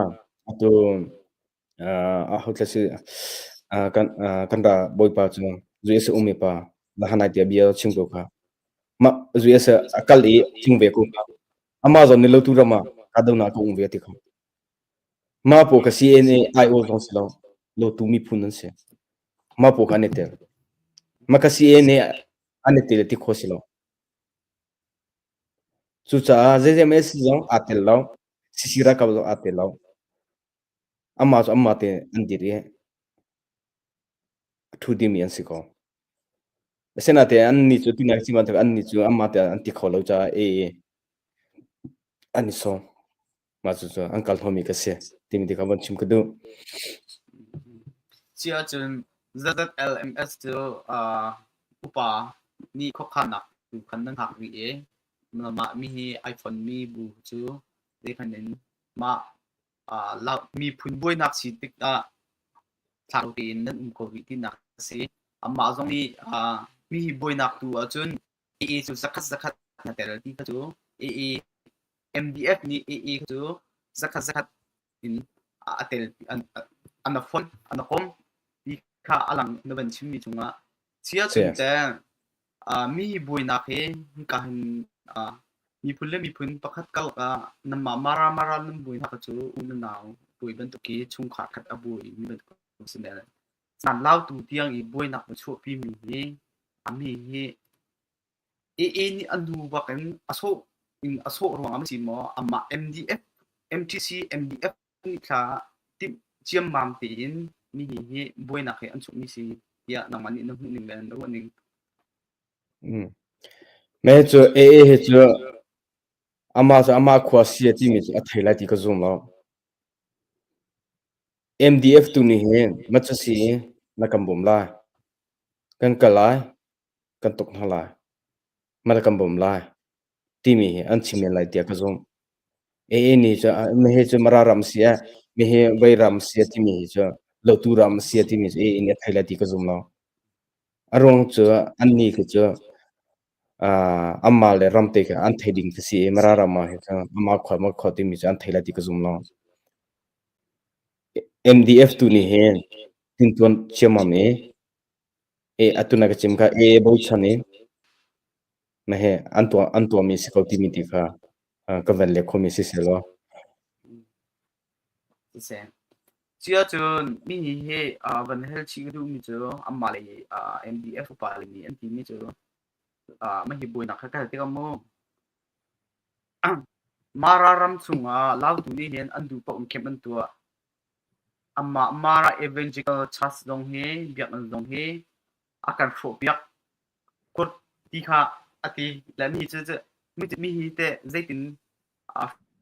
Atu aho thla si kan kan ra bawipa cu US ummi pa lahanai tiah bia chim ko kha. Mah US a kal i thing ve ko kha. Amah zon nih lotu ram ah kahdohnak ka um ve ti kha. Mah paw ka CNA IO zong si lo, lotu miphun an si. Mah paw kha an i tel. Mah ka CNA an i tel ti kho si lo. Cucaah zeizei zong aa tel lo. CC ralkap zong aa tel lo. Amah cu amah te an dir i a ṭhu dingmi an si ko. Asinain annih cu tunak chim bantuk annih cu amah te an ti kho lo caah ee an i sawm. Mah cucu an kal hnawhmi ka si timi ti kha von chim ka duh. Si ahcun ZZLMS cu uh, upa nih khuakhannak tu khan nan hngak rih i mah mi hi iPhone mi bu cu zeihmanh in mah miphun buainak si tikah thlak tein nan um ko rih tinak a si. Amah zong nih mi hi buainak tu ahcun AA cu zakhat zakhat na tel ti kha cu AA MDF nih AA cu zakhat zakhat in a tel an an a fon an a kom ti kha a lang na van chimmi cungah chia cun te Mi buainak hi hika hin miphun le miphun pakhat karlak ah nanmah Mara Mara nan buainak cu u le nau buai bantuk i chungkhar khat a buai mi bantuk a si men. Caan lautu tiang i buainak va chuahpi mi hi mi hi AA nih a nu bak in a sawh in a sawh ruangah a si maw amah MDF MTC MDF nih thla timh ciammam tein mi hi buainak hi an chuahmi si tiah nangmah nih na hmuh ning le na ruah ning. Mm. Me cu AA hi cu amah cu amah khua si a timi cu a thei lai ti ka zum lo. MDF tu nih hin ma cu si na kan bawm lai. Kan kal lai, kan tuk hna lai. Ma na kan bawm lai. Timi hi an chim men lai tiah ka zumh. AA nih cu mihi cu Mara ram si ah mihi Vai ram si ah timi hi cu Lotu ram si ah timi cu AA nih a thei lai ti ka zum lo. A ruang cu annih khi cu anmah le ram te khi an thei ding khi si i Mara ram ah hin cun amah khua amah khua timi cu an thei lai ti ka zum lo. MDF tu nih hin tintuan ciammam i atu na ka chim kha AA bochan i na he an tuah an tuahmi si ko timi ti kha ka van leh khomi si seh law. Siseh. Cia cun mi hi van hel chih ka duhmi cu amah le MDF upa le nih an timi cu mah hi buainak kha ka hal tikah mu Mara ram chungah Lautu nih hin an duh paoh in camp an tuah. Amah Mara Evangelical Church zong hi biakinn zong hi a kan hrawhpiak. Kut ti kha a ti le mi cu mi hi teh zeitin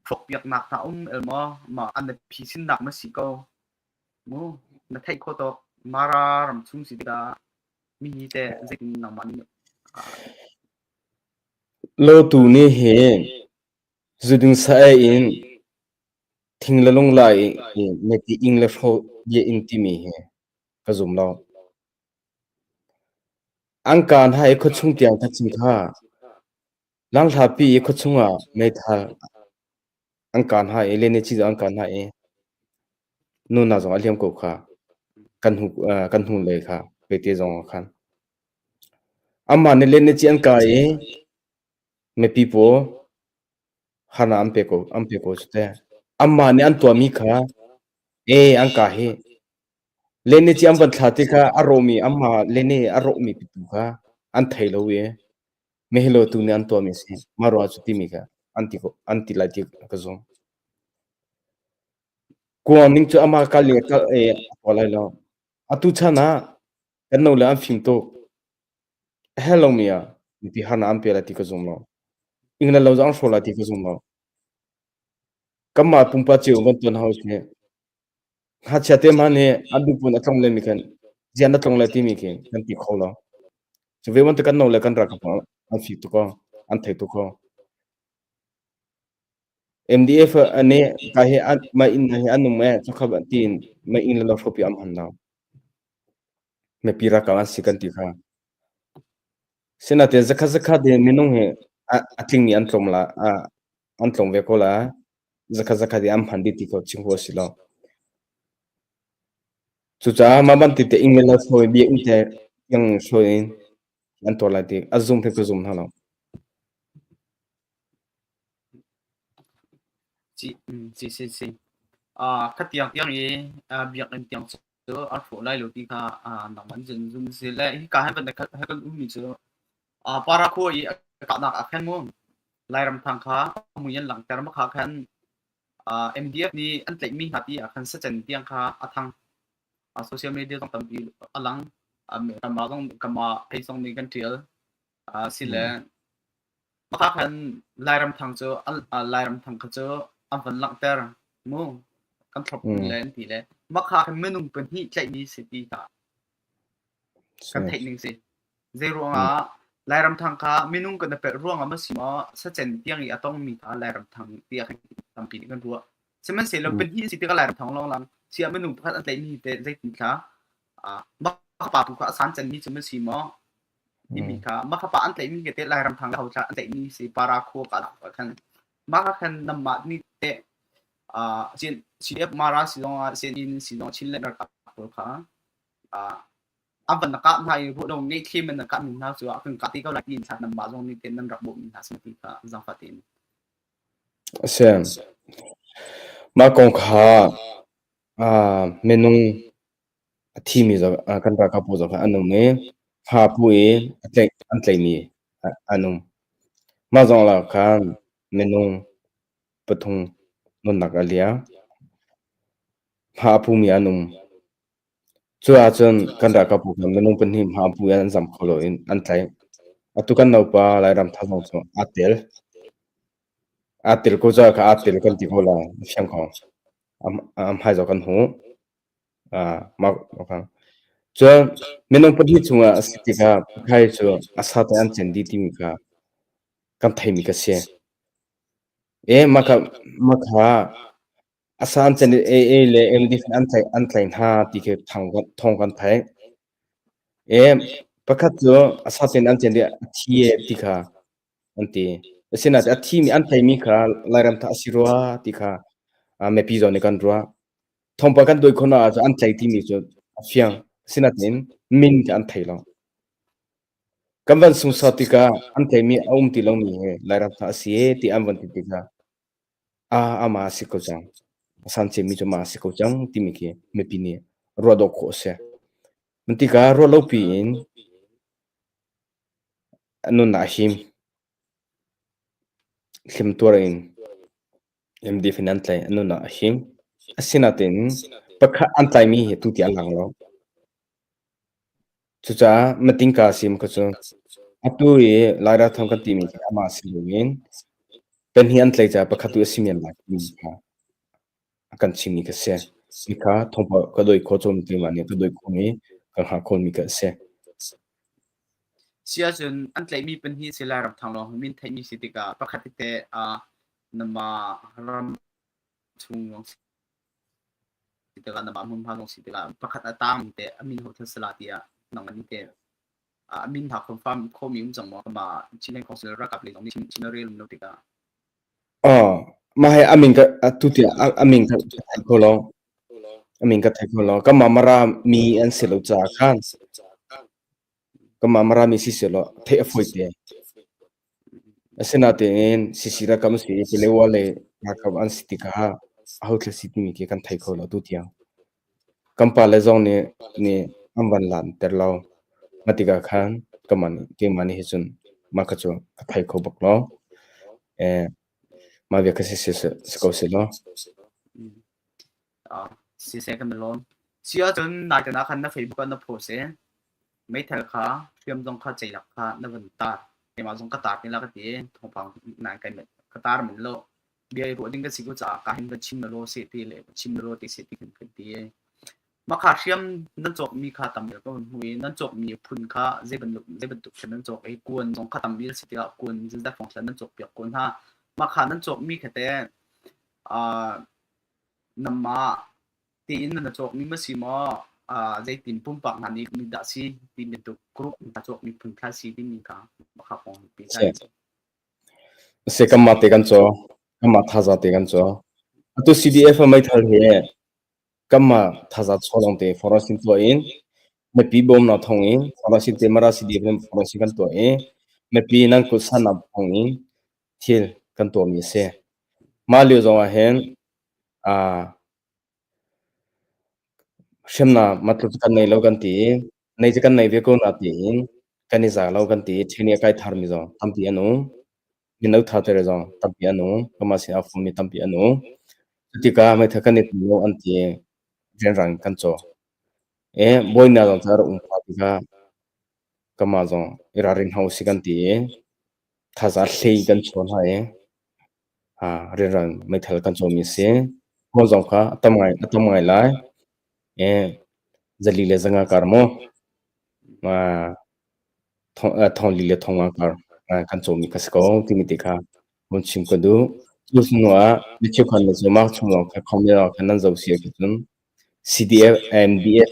hrawkpiaknak hna um el maw ma an phisinnak ma si ko mu na theih khawh tawk Mara ram chung si tikah mi hi teh zeitin nangmah nih Lotu nih hin zuding sa ei in thing le lung lai i meti ing le hrawh bia in timi hi ka zum lo. An kaan hna i khuachung tiang thacing kha langhlapi i khuachung ah meithal an kaan hna i lene ci zong an kaan hna i nunnak zong a liam ko kha kan hnu kan hnu lei kha pete zong ah khan amah nih lene ci an kai i mipi pawl harnak an pe ko an pe ko cu teh amah nih an tuahmi kha e an ka hi Lene ci an van thla ti kha a rawhmi amah lene a rawhmi pitu kha an thei lo i mehlo tu nih an tuahmi a si. Mah ruangah cu timi kha an ti an ti lai ti ka zum. Kuang ning cu amah kal i kal i a tuah lai lo. Atu chan ah. Kan no le an fim tuk. A hel lomi ah mipi harnak an pe lai ti ka zum lo. Ing le lo zong an hraw lai ti ka zum lo. Kanmah pumpak cio kan tuan hau si. Ngakchia te hmanh nih an duhpun a tlong len mi khan zian na tlong lai timi khi kan ti kho lo. Cu ve bantuk kan no le kan ralkap an fik tuk ko, an thei tuk ko. MDF nih ka hi an mah inn hi an um e chokha tiin mah inn le lo hropi am han lo. Mipi ralkap an si kan ti kha. Sinain zakhat zakhat in minung hi a tlingmi an tlawm la an tlawm ve ko la. Zakhat zakhat i an hman dih ti ko chim khawh a si lo. Cucaah mah bantuk te ing le lo hruai biakinn te tiang hruai in an tuar lai ti a zum hi ka zum hna lo. Si, si, si, si. Kha tiang tiang i biakinn tiang cu a hrawh lai lo ti kha nangmah nih cun zum si le hika hin van kan ummi cu Para khua i a kahnak ah khan mu Lairam thang kha a mui an langhter ma kha khan MDF nih an tlaihmi hna ti ah khan sacen tiang kha a thang. Social media zong tampi a lang. Kanmah zong kanmah pei zong nih kan ṭial. Sile maka khan Lairam thang cu Lairam thang kha cu an van langhter mu kan thlop le an ti le maka khan minung pahnih tlaihmi si ti kha kan theih ning si. Zei ruangah Lairam thang kha minung kan i pelh ruangah ma si maw sacen tiang i a tongmi kha Lairam thang tiah kan tampi nih kan ruah. Sihmanhsehlaw pahnih si tikah Lairam thang lawng lang siah minung pakhat an tlaihmi te zeitin thla mah pa tu kha a san canmi cu ma si maw timi kha mah pa an tlaihmi ke te Lairam thang ho thla an tlaihmi si para khua ka khan mah kha khan namah ni te CF Mara si zong ah CNE si zong Chinland ralkap pawl kha an van na kah hna i ruah lo ngeihthlim in na kah mi hna cu a kan kah te ko lai tiin thla nan mah zong nih ten nan rak bawmh mi hna si ti kha zaangfah tein. A si. Mah kong kha minung a thimi zong kan ralkap pawl zong kha an um i hma pu i a tlaih an tlaihmi an um. Mah zong ah khan minung pathum nunnak a liam. Hma a pumi an um. Cu ahcun kan ralkap pawl kha minung pahnih hma pu in an zam kho lo in an tlaih. Atu kan naupa Lairam Tha zong cu aa tel. Aa tel ko caah kha aa tel kan ti ko lai. A fiang ko. A hmai zong kan hmuh. Cun minung pahnih chungah a si tikah pakhat cu a sa te an cen dih timi kha kan theimi ka si. E mah kha mah kha A sa an cen i AA le MD an tlaih an tlaih hna ti khi thawng kan theih. E pakhat cu a sa tein an cen i a thi e ti kha an ti. Asinain a thimi an tlaihmi kha Lairam tha a si rua ti kha mipi zawn nih kan ruah. Thawngpang kan dawi khawh ahcun an tlaih timi cu a fiang. Asinain min kha an thei lo. Kan van sungsau tikah an tlaihmi a um ti lomi hi Lairam tha a si e ti an van ti tikah amah a si ko cang. A san ciami cu amah a si ko cang timi khi mipi nih ruah dawh khawh a si. Mun tikah ruah lo piin a nunnak a him. Hlimtuar in MDF in an tlaih, a nunnak a him. Asinain pakhat an tlaimi hi tu tiang an lang lo. Cucaah matingka sim kha cu atu i Laira thong kan timi khi amah si loin pahnih an tlaih caah pakhat tu a si men lai timi kha a kan chimmi kha si. Mi kha thawngpang ka dawi khawh cawm keimah nih ka dawi khawhmi ka hngah khawhmi kha a si. Si ahcun an tlaihmi pahnih si Lairam thang lawng min theihmi si tikah pakhat tete nama ram chung lawng si tikah na mah hmunhma zong si tikah pakhat a tang te a min ho thal sala tiah nang ani te a min ha confirm khomi um cang maw ma Chinland Council ralkap lei zong nih chim rel um lo tikah Oh, mah hi a min ka atu tiah a min ka thei kho lo. A min ka thei kho lo. Kanmah Mara mi an si lo caah khan Kanmah Marami si sehlaw theih a fawi te. Asinain CC ralkap an si i Palewa le ralkap an si tikah aho thla si timi khi kan thei kho lo tutiang. Kan pale zong nih nih an van lanter lo. Mah tikah khan kanmah nih keimah nih hi cun mah kha cu ka thei kho bak lo. Eh, mah bia kha si si si ko seh law. Siseh kan i lawm. Si ahcun nai te ah khan na Facebook ah na post i. Meithal kha hriam zong kha ceilak kha na van tar. Keimah zong ka tar te la ka ti i thawngpang nain kai ka tar men lo. Bia i ruah ding ka si ko caah ka hin van chim na law seh ti le chim na law te seh ti kan kan ti i mah kha hriam nan cawkmi kha tam ka hun hmu i nan cawkmi phun kha zei bantuk zei bantuk hriam nan cawk i kuan zong kha tam bia si tikah kuan zeizat fong thlan nan cawk piak ko hna. Mah kha nan cawkmi kha te uh, namah tiin na cawkmi ma si maw zeitin pumpak hna nih mi dah si ti bantuk group na cawkmi phun kha si timi kha kha kong pi sai. Se kanmah te kan caw. Kanmah thaza te kan caw. Atu CDF meithal hi kanmah thaza chaw lawng te foreign tuah in mipi bawmnak thawng in foreign te mara CDF in foreign kan tuah i mipi nan kut sannak thawng in thil kan tuahmi a si. Mah lio zong ah hin Hriamnam matluk cu kan nei lo kan ti i nei cu kan nei ve ko na tiin kan i za lo kan ti i ṭhen i a kai tharmi zong tampi an um. Mino thater zong tampi an um. Kanmah sin aa fummi tampi an um. Cutikah meithal kan i tum lo an ti i rianrang in kan caw. I bawina zong cu a rak um pah tikah kanmah zong i ralring hna usih kan ti i thazaang hlei kan chuah hna i rianrang meithal kan cawmi a si. Kawl zong kha a tam ngai a tam ngai lai. Zali le zanga kar maw thong li le thong nga kar kan cawmi kha si ko timi te kha hun chim ka duh. Cu hnu ah mi cheukhat nih cun mah chung lawng kha comment ah khan nan zoh si ahcun CDF, MDF,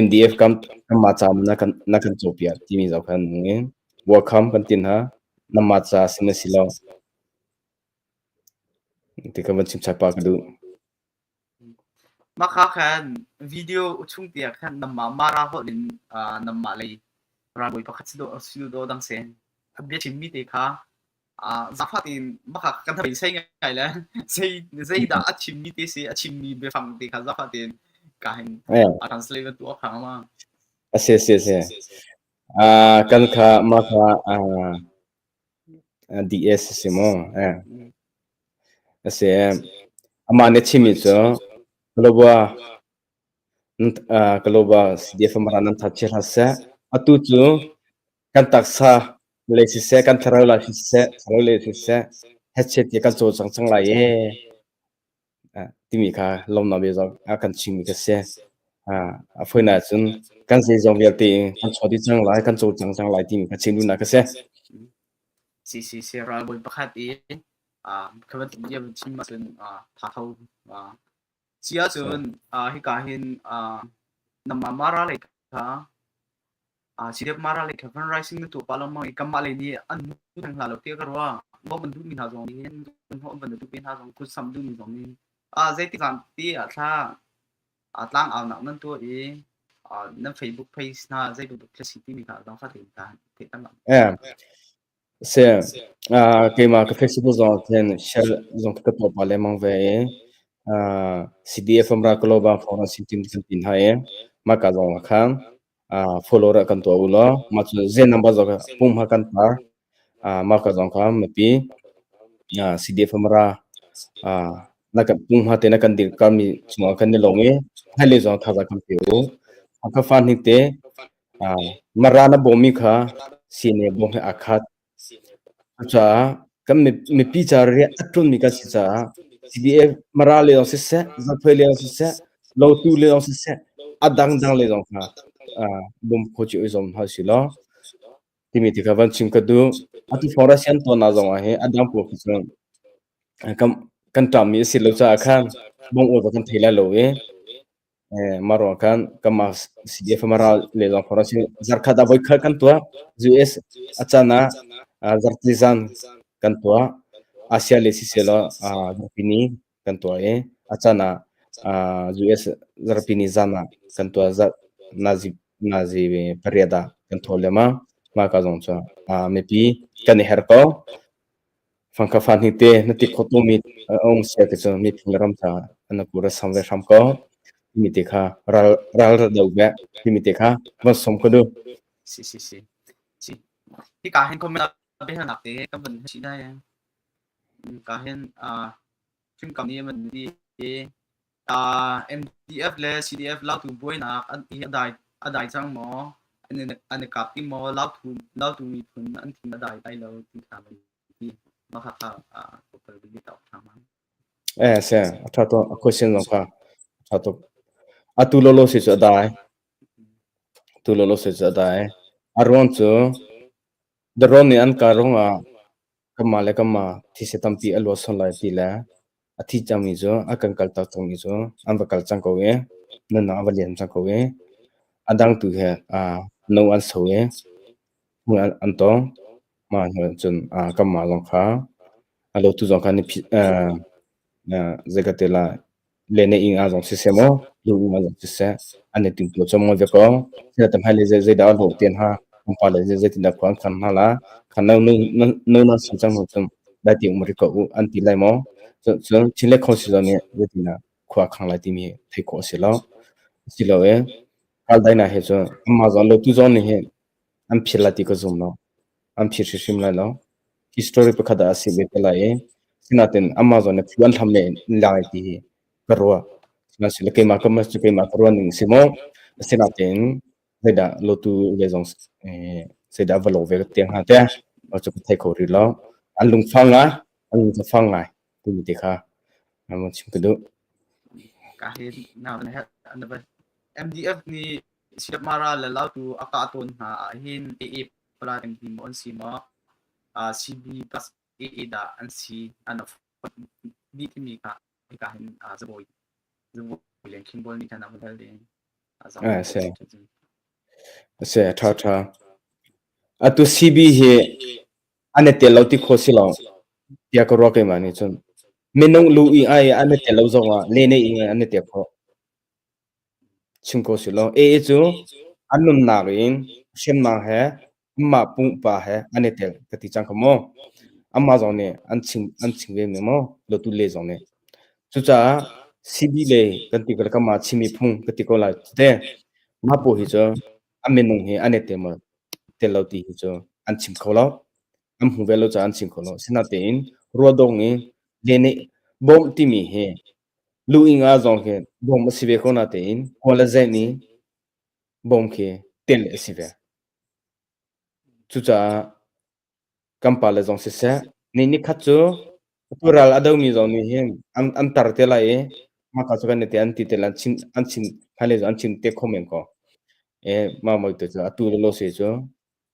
MDF kam kanmah ca na kan na kan cawpiak timi zoh khan in welcome kan ti hna. Nanmah ca si na si lo. Ti ka van chim chap pah ka duh. Mah kha khan video chung tiah khan namah Mara holh in namah lei ralbawi pakhat si dawh si dawh dang sen. A bia chimmi te kha zaangfah tein mah kha kan thei sei ngai le zei zeidah a chimmi te si a chimmi biafang te kha zaangfah tein ka hin a translate va tuah kha ma. A si a si a si. Kan kha mah kha DS a si maw? A si. Amah nih a chimmi cu Kalawba Kalawba CDF Mara nan that chia hlah seh. Atu cu kan taksa lei siseh, kan thlarau lei siseh, thlarau lei siseh, hechet ti kan cawlcang cang lai ee timi kha lawmnak bia zong a kan chimmi kha si. A fawinak cun kan zeizong vialte kan chuah dih cang lai, kan cawlcang cang lai timi kha chim duhnak kha si. CCC ralbawi pakhat i kha bantuk bia van chim ahcun tha kho Si ahcun hika hin nangmah Mara lei kha CDF Mara lei kha fundraising na tuah pah lengmang i kanmah lei nih an hmu theng hna lo tiah ka ruah. Bawmh an duhmi hna zong nih hin hnawh an van duh ve hna zong kutsamh duhmi zong nih zeitik caan ti ah thla tlang aunak nan tuah i nan Facebook page hna zei bantuk thil si timi kha zaangfah tein ka theihter hna. Si, keimah ka Facebook zong ah khin share zong ka tuah pah lengmang ve i CDF Amra Global Forum sin team kan ti hna i mahka zong ah khan follow rak kan tuah u law mah cu zen number zong kha pum ha kan tar. Mahka zong kha mipi CDF Amra na kan pum ha te na kan dirkami cungah kan i lawm i hmailei zong thazaang kan pe u. Hakha fa hnik te Mara na bawmmi kha CNA bawm he aa khat. Cucaah kan mipi ca rian a ṭuanmi kan si caah CDF Mara lei zong siseh, Zophei lei zong siseh, Lotu lei zong siseh, a dangdang lei zong kha bawm kho cio i zuam hna usih law timi ti kha van chim ka duh. Atu forest an tuahnak zong ah hin a dang pawl khi cu kan ṭammi a si lo caah khan bawm awk kan thei lai lo i Mah ruang khan kanmah CDF Mara le zong khor a si. Zarkhat ah voikhat kan tuah. US a caan ah zarhti zan kan tuah. Asia le siseh law zarhpi ni kan tuah i a caan ah US zarhpi ni zan ah kan tuah. Zarh nazi nazi pariat ah kan thawl lengmang. Mah ka zong cu mipi kan i her ko. Fangkha fa hni te na ti khawh mi a um sia te cu miphun le ram caah na kur a sam ve hram ko timi te kha ral ral ra do ve timi te kha van som ko du. Si si si. Si. Hika hin comment biahalnak te kan van si dai. Ka hin hrimkam nih van di MDF le CDF lautu buainak an i a dai a dai cang maw? an i kap ti maw Lautu miphun an thin a dai lai lo ti kha van ti. Mah kha kha biatak ṭha ngai. Eh se a ṭha tuk a question zong kha a ṭha tuk. Atu lolo si cu a dai. Tu lolo si cu a dai. A ruang cu Daron nih an kar ruangah kanmah le kanmah thise tampi a luat sual lai ti le a thi cangmi cu a kan kaltak cangmi cu an va kal cang ko i nunnak a va liam cang ko i a dang tu he no an so i hmun an tong. Mah hnu cun kanmah zong kha a lotu zong kha zei ka ti lai le na ing ah zong siseh maw lu ing ah zong siseh an i timtuah cang maw ve ko sila tam hai le zeidah a hlawh tian ha kan pa le zeitindah khua an khan hna la khan no no na sim cang hnu cun dai ti um ri ko u an ti lai maw cun chin le khong si zong nih zeitindah khua khang lai timi thei khawh a si lo si lo e kal dai na he cun amah zong lo tu zong nih hin an phir lai ti ka zum lo an phir hrimhrim lai lo history pakhat ah a si ve te lai i sinain amah zawn nih phu an hlam le lai ti hi ka ruah. Sihmanhsehlaw keimah ka mas cu keimah ka ruah ning si maw? Asinain zeidah lotu le zong zeidah va lo ve te hnga te cu ka thei kho rih lo. An lungfang ngai, an lungfang ngai timi te kha an chim ka duh. Ka hin na MDF nih Siapmara le Lautu a kah tawn hna ahhin AA pala MD maw an si maw CB plus AA dah an si an dih timi kha hika hin zabawi zabawi le khingbol nih khan a hal ding. A si. A si, ṭha ṭha. Atu CB hi an i tel lo ti khawh si lo tiah ka ruah keimah nih cun. Minung lu i ai an i tel lo zong ah le nei in an i tel khawh. Chim ko si law AA cu an nunnak in hremnak he anmah pumpa he an i tel ka ti cang kha maw. Amah zong nih an chim an chim ve mi maw lotu le zong nih. Cucaah CB le kan ti ko kanmah Chin miphung ka ti ko lai te. Mah pawl hi cu an minung hi an i tel maw tel lo ti hi cu an chim kho lo. An hmu ve lo caah an chim kho lo. Sinatein ruadong i le nih bawmh timi hi Lu ing ah zong khi bawm a si ve ko natein kawl le zenh i bawm khi tel a si ve. Cucaah kan pale zong siseh, ni nikhat cu atu ral a domi zong nih hin an, an tar te lai i mah cu kan i te an ti te lai an chim an chim hmailei zong an chim te kho men ko. E mah moi te cu atu le lo se cu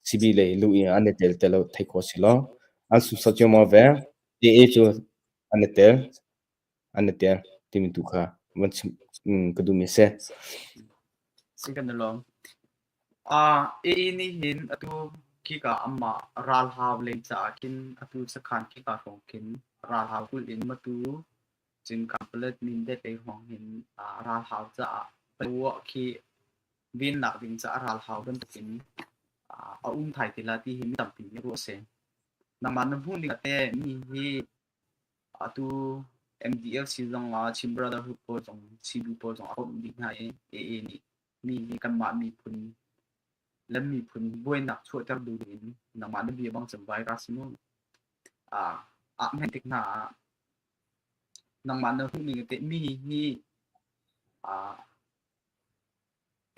CB lei lu i an i tel te lo thei khawh si lo. An sumsau cio maw ve. AA cu an i tel. an i tel timi tu kha van chim ka duhmi a si. Si kan i lawm. Uh, AA nih hin atu khika amah ralhau lei caah khin atu sakhan khika hrawng khin ralhau kulh in matu cun Kanpalet Mindat lei hrawng hin uh, ralhau caah paluah khi vennak ding caah ralhau bantukin uh, a um thai ti la ti hi mi tampi nih ruah si. Nangmah na hmuh ning ah teh mi hi Atu MDLC zong ah Chin Brotherhood pawl zong CB pawl zong a komh dih hna i AA nih mi hi kanmah miphun le miphun buainak chuahter duh ding in nangmah na bia bang cun virus mu ah ah hman tik hna ah nangmah na hmuh ning teh mi hi ah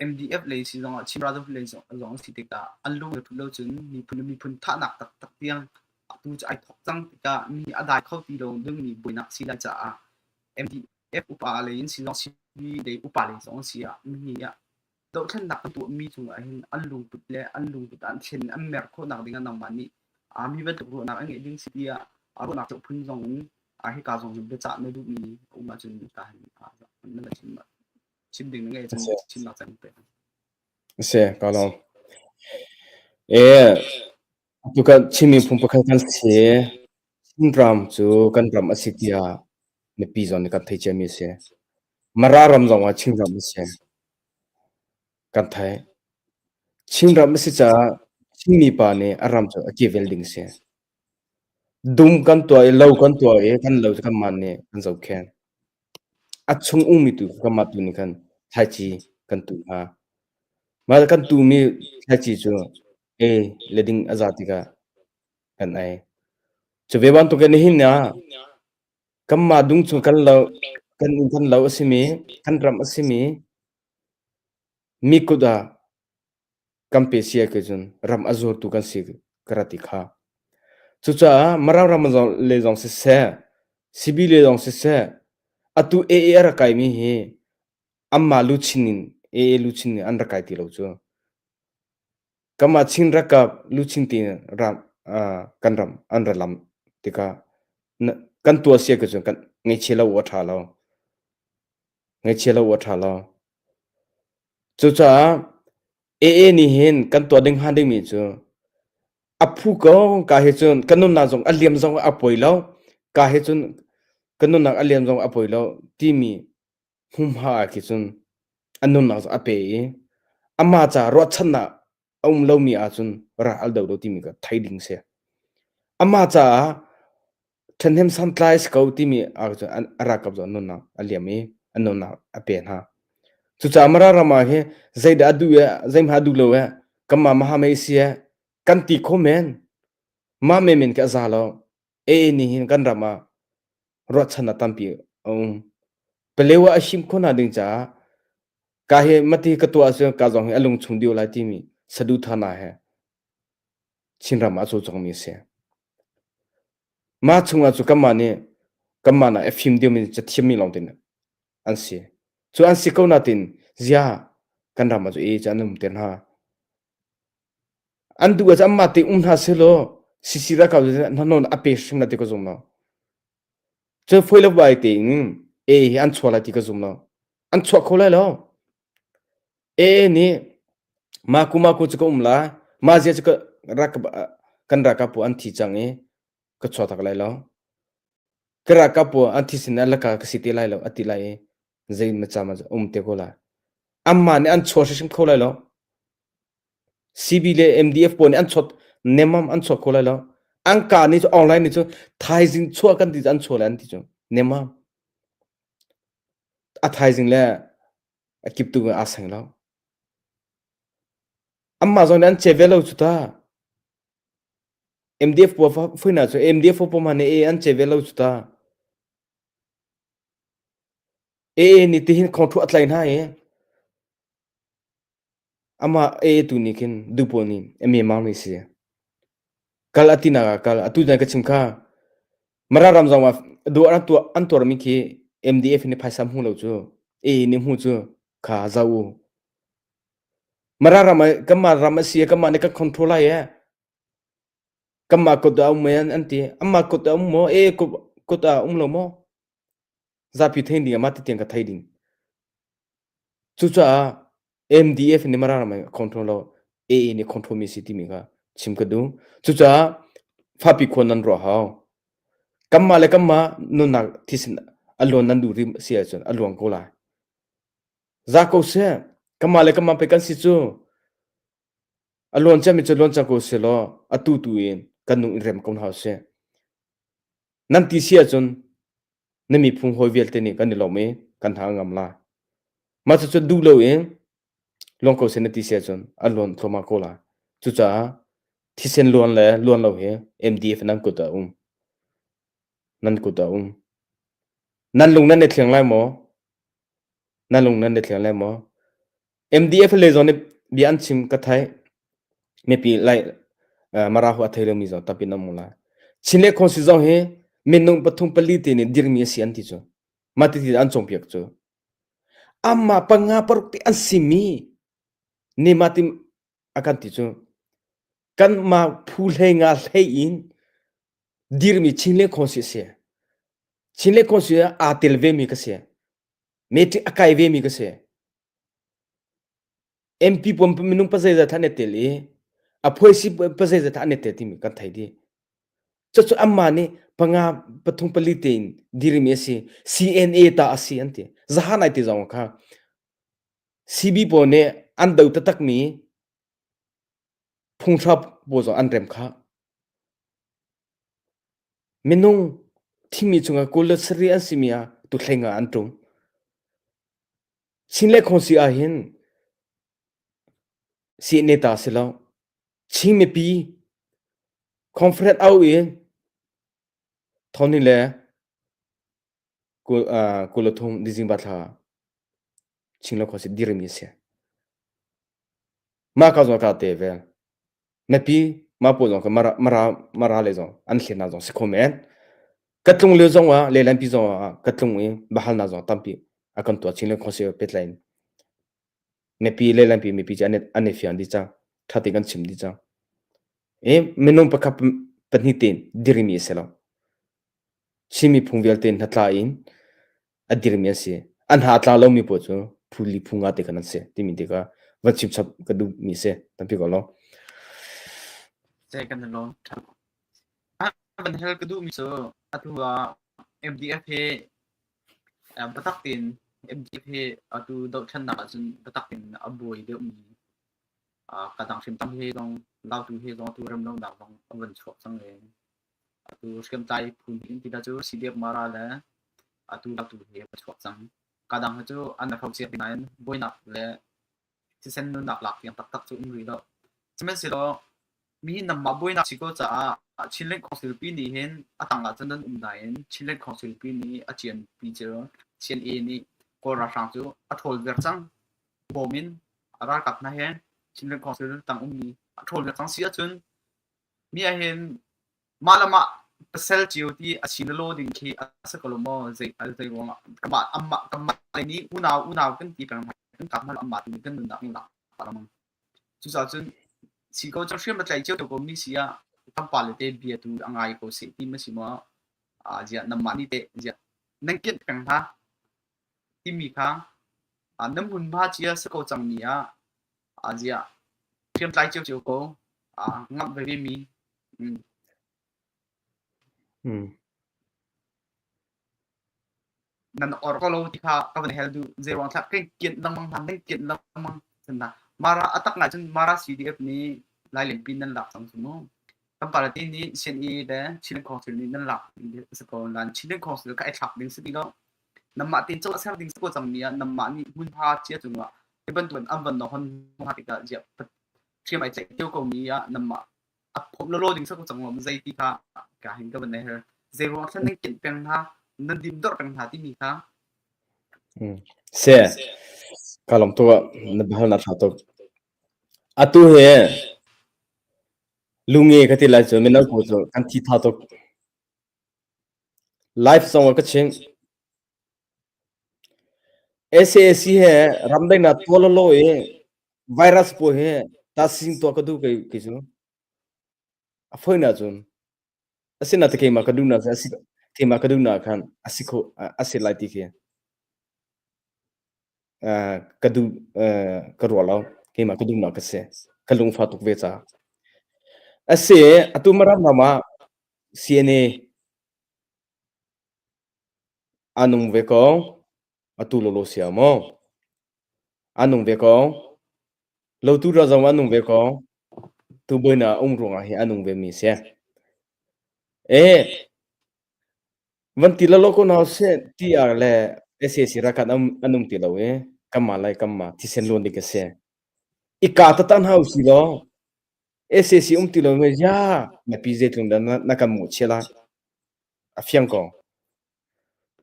MDF lei si zongah Chin Brotherhood lei zong si tikah an lung a thut lo cun miphun le miphun thahnak taktak tiang atu cu ai thawk cang tikah mi a dai kho ti lo dingmi buainak si lai caah MDF upa lei in si zong CB lei upa lei zong si ah mi ah dohthlennak kan tuahmi cungah hin an lungput le an lungput an thlen an mer khawhnak ding ah nangmah nih mi bantuk ruahnak an ngeih ding si tiah ruahnak ceuh phun zong in hika zong hin biacah na duhmi a um ahcun ka hin na chim chim ding na ngei cun chimnak caan pe. Si, ka lawm. Eh, atu kan Chin miphun pakhat kan si. Chin ram cu kan ram a si tiah mipi zong nih kan thei ciami a si. Mara ram zong ah Chin ram a si. Kan theih. Chin ram a si caah Chin mipa nih a ram cu a kivel ding a si. Dum kan tuah i lo kan tuah i kan lo cu kanmah nih kan zohkhenh. A chung ummi tu kanmah tu nih khan thlaici kan tuh hna. Mah kan tuhmi thlaici cu ei le ding a za tikah kan ei. Cu ve bantukin nihin ah kanmah dung chung kan lo kan inn kan lo a simi, kan ram a simi mi kut ah. Kan pe si ke cun ram a zuartu kan si ka ra ti kha. Cucaah Mara ram le zong siseh, CB le zong siseh, atu AA a rak kaimi hi anmah luchin in AA luchin in an rak kai ti lo cu. Kanmah Chin ralkap luchin tein ram kan ram an ra lam tikah kan tuah sia ke cun kan ngaihchia lo a ṭha lo. Ngaihchia lo a ṭha lo. Cucaah AA nih hin kan tuah ding hnga dingmi cu a phu ko ka hi cun kan nunnak zong a liam zong a poi lo ka hi cun kan nunnak a liam zong a poi lo timi hmunhma ah khi cun a nunnak zong a pe i amah ca ruahchannak a um lomi ahcun ral al do lo timi ka thei ding si. Amah caah ṭhahnem santlai si ko timi ahcun a ralkap zong an nunnak a liam i an nunnak a pe hna. Cucaah Mara ram ah hi zeidah a duh e, zeihmah a duh lo e, kanmah mahamei si e, kan ti kho men. Mah menmen khi a za lo. AA nih hin kan ram ah ruahchannak tampi a um. Paleo ah a him khawh hna ding caah ka hi mati ka tuah ahcun ka zong hi a lungchung dio lai timi saduhthahnak he Chinram ah a cawlcangmi a si. Mah chungah cu kanmah nih kanmah nak a fim deuhmi cathiammi lawng te an si. Cu an si ko natin zia kan ram ah cu e cu an um te hna. An duh ahcun anmah te um hna sehlaw CC ralkap cu hnahnawh a pe hrim lai ti ka zum lo. Cu fawi lo bai tein A hi an chuah lai ti ka zum lo. An chuah kho lai lo. AA nih maku maku cu ka um la, ma zia cu ka rak kan ralkap pawl an thi cang i ka chuah tak lai lo. Ka ralkap pawl an thi sin laka ka si te lai lo a ti lai i zei ma ca ma um te ko lai. Amma nih an chuah hrimhrim kho lai lo. CB le MDF pawl nih an chawt nemam an chuak kho lai lo. An ka nih cu online nih cu thaizing chuah kan ti cu an chuah lai an ti cu nemam. A thaizing le a kip tu aa seng lo. Amma zong nih an che ve lo cu ta. MDF pawl fuina cu MDF pawl ma nih e an che ve lo cu ta. AA nih tihin khong thu a tlai hna i Amah AA tu nih khin dupaw nih a memang mi si. Kal a tinak ah kal. Atu zan ka chim kha Mara ram zong ah duah an tuah an tuarmi khi MDF nih phaisa hmu lo cu AA nih hmu cu kha zau u. Mara ram ah kanmah ram a si kanmah nih kan control lai e. Kanmah kut ah um an ti. Amah kut ah um maw? AA kut ah um lo maw? Zapi thein ding ah mah ti tiang ka thei ding. Cucaah MDF nih Mara ram ah control lo AA nih control mi si timi kha chim ka duh. Cucaah fapi khua nan ruah hau. Kanmah le kanmah nunnak thisen a luan nan duh rim si ahcun a luang ko lai. Za ko seh. Kanmah le kanmah pe kan si cu. A luan ciami cu luan cang ko seh law atu tu in kan nung in rem ko hna usih. Nan ti si ahcun na miphun hawi vialte nih kan i lawm i kan hna a ngam lai. Mah cucu duh loin luang ko seh na ti si ahcun a luan thluahmah ko lai. Cucaah thisen luan le luan lo hi MDF nan kut ah a um. Nan kut ah a um. Nan lung nan i thleng lai maw? Nan lung nan i thleng lai maw? MDF le zong nih bia an chim ka theih. Mipi lai Mara hu a thei lomi zong tampi nan um lai. Chin le Khawngsi zong hi minung pathum pali te nih dirmi a si an ti cu. Mah ti an cawnpiak cu. Amah panga paruk te an simi nih mah ti a kan ti cu. Kanmah phu hlei nga hlei in dirmi Chin le Khawngsi a si. Chin le Khawngsi ah aa tel vemi ka si. Meeting a kai vemi ka si. MP pom minung pazeizat an i tel i a phuaisi pazeizat an i tel timi kan thei dih. Cucu anmah nih panga pathum pali tein dirimi a si. CNA ta a si an ti. Zahan ai ti zong kha CB pawl nih an do taktakmi phunghra pawl zong an rem kha. Minung thimi chungah 20 le sarih an simi ah tuthleng ah an ṭum. Chin le Khawngsi ah hin CNA ta si lo. Chin mipi conference au i Thawni le kul le thum December thla Chin le Khawngsi dirmi a si. Mah ka zong ka te ve. Mipi mah pawl zong kha mara mara mara le zong an hlen hna zong si kho men. Ka tlung lio zong ah lehlampi zong ah ka tlung i biahalnak zong tampi a kan tuah chin le khuaseu pehtlai in mipi lehlampi mipi cu an i an i fiang dih cang. Ṭha tein kan chim dih cang. I minung pakhat pahnih tein dirimi a si lo. Chin miphung vialte hnatla in a dirmi an si. An ha a tla lomi pawl cu phu li phu nga te khan an si timi te kha van chim chap ka duhmi si. Tampi ko lo. Cei kan i lawm. Van hal ka duhmi cu atu ah MDF hi biatak tein MDF hi atu dohthlennak ahcun biatak tein a buai deuhmi ka dang hrimtam he zong lautu he zong atu remlonak zong a van chuak cang i atu hriamtlai phu nih ti cu CDF Mara le atu lautu he a chuak cang. Ka dang hi cu an hro cia nain buainak le thisen nunnak lak tiang taktak cu um rih lo. Sihmanhsehlaw mi nanmah buainak si ko caah Chinland Council pi nih hin a tang ah cun nan um nain Chinland Council pi nih a cianpi cu CNA nih Kawl ralhrang cu a ṭhawl viar cang. Bawm in a ralkap hna he Chinland Council tang ummi a ṭhawl viar cang si ahcun mi ah hin mah le mah pasal cio ti a si lo ding khi a si ko lo maw zei zei ruangah kamah amah kamah nih unau unau kan ti peng kan kap hna amah tu kan nunnak lak lengmang Cucaah cun si ko cu hriam a tlai cio ko mi si ah kan pale te bia tu a ngai ko seh ti ma si maw ah ziah nanmah nih teh ziah nan kianh peng hna timi kha ah nan hmunhma cia si ko cang mi ah ah ziah hriam tlai cio cio ko ah ngamh veve mi mm. Mm. Nan or ko lo ti kha ka van hel duh zei ruang thlak kan kianh lengmang hna nan kianh lengmang na mara atak ngai cun mara CDF nih Lailenpi nan lak cang cu mu kan party nih CNA le Chin Council nih nan lak si ko lan Chin Council kha ai thlak ding si ti lo namah tin cawh ser ding si ko cang mi ah namah nih hmunhma chia cungah hi bantuan an van no hon ha tikah ziah hriam ai tlaih cio ko mi ah namah a phomh lawlaw ding sak cang lom zei ti kha ka hin ka van her zei ruang thlan nan kianh peng hna nan dim dor peng hna timi kha Se ka lom tu na bahal na tha tuk atu he lunge ka ti lai cu mino ko cu kan thi tha tuk life song ka chim SAC he ramdang na tuah lawlaw i virus pawl hi ta sing tuah ka duh kei kei cu. A fawinak cun asinain keimah ka duhnak cu a si keimah ka duhnak khan a si kho a si lai ti khi uh, ka duh uh, ka ruah lo. Keimah ka duhnak ka si. Ka lungfah tuk ve caah. A si atu Maram ram ah CNA A nung ve ko. Atu lawlaw sia maw? A nung ve ko. Lotu ra zong a nung ve ko. Tu buaina um ruangah hi a nung ve mi si. E van ti lawlaw ko hna seh TR le SAC rakat an um ti lo i kanmah lai kanmah thisen luan ding ka si. I ka tata hna usih law SAC um ti lo me ya mipi zeitlung dah na, na kan mawhchiah lai. A fiang ko.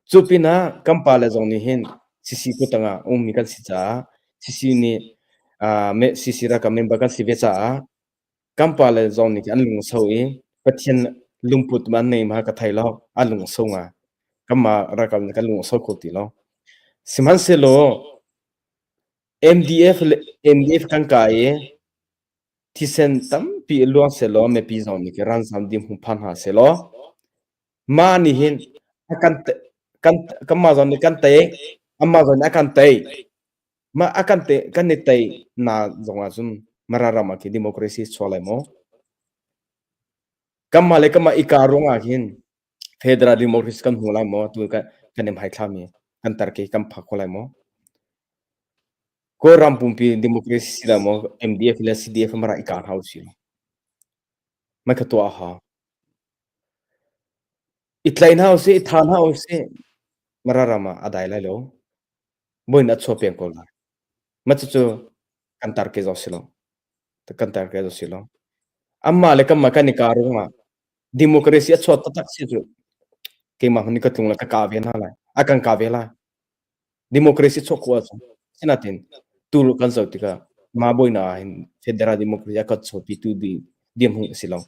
Cu pinah kan pale zong nih hin CC kutang ah ummi kan si caah CC nih uh, CC ralkap member kan si ve caah kan pale zong nih an lung so i Pathian lungput ma an nei ma ka thei lo an lung so nga kanmah ralkap nih kan lung so kho ti lo sihmanhsehlaw MDF le MDF kan kai i thisen tampi luang sehlaw mipi zong nih ralzam dirhmun phan hna sehlaw mah nih hin a kan kan kanmah zong nih kan tei amah zong nih a kan tei mah a kan te kan i tei na zong ahcun Mara ram ah khi democracy chuak lai maw kanmah le kanmah i kah ruangah hin federal democracy kan hmu lai maw tu kan kan i hmaithlami kan tarke kan phak kho lai maw Kawlram pumpi democracy si lo maw MDF le CDF mara i kah hna usih. Mai kha tuah a hau. I tlai hna usih, i tha hna usih. Mara ram ah a dai lai lo. Buin a chuah peng ko lai. Mah cucu kan tar ke zong si lo. Kan tar ke zong si lo. Amma le kanmah kan i kah ruangah democracy a chuah taktak si cu keimah hmun ka tlung lai ka kah ve hna lai. A kan kah ve lai. Democracy chuah khawh ahcun sinain tu kan zoh tikah. Mah buainak ah hin Federal Democracy a kan chuahpitu ding dirhmun a si lo.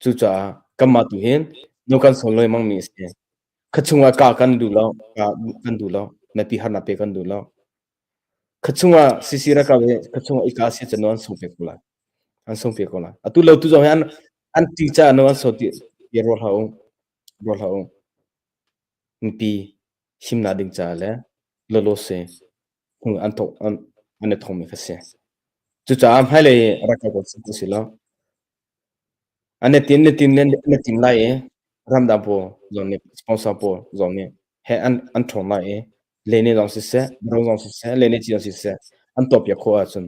Cucaah kanmah tu hin nu kan sawn lengmang mi a si. Kha chungah ka kan duh lo, ka kan duh lo, mipi harnak pe kan duh lo. Kha chungah CC ralkap hi kha chungah i ka si cun an sung pe ko lai. An sung pe ko lai. Atu lo tu zong hi an an ti caah no an so ti ti ruah hlah u. Ruah hlah u. Mipi himnak ding caah le lawlaw si hung an thok an an i thongmi kha si. Cucaah hmailei ralkap kan si si lo. An i tin na tin na tin lai i ramdang pawl zong nih sponsor pawl zong nih he an an ṭhawng lai i lene zong siseh, ro zong siseh, lene ci zong siseh an tuahpiak khawh ahcun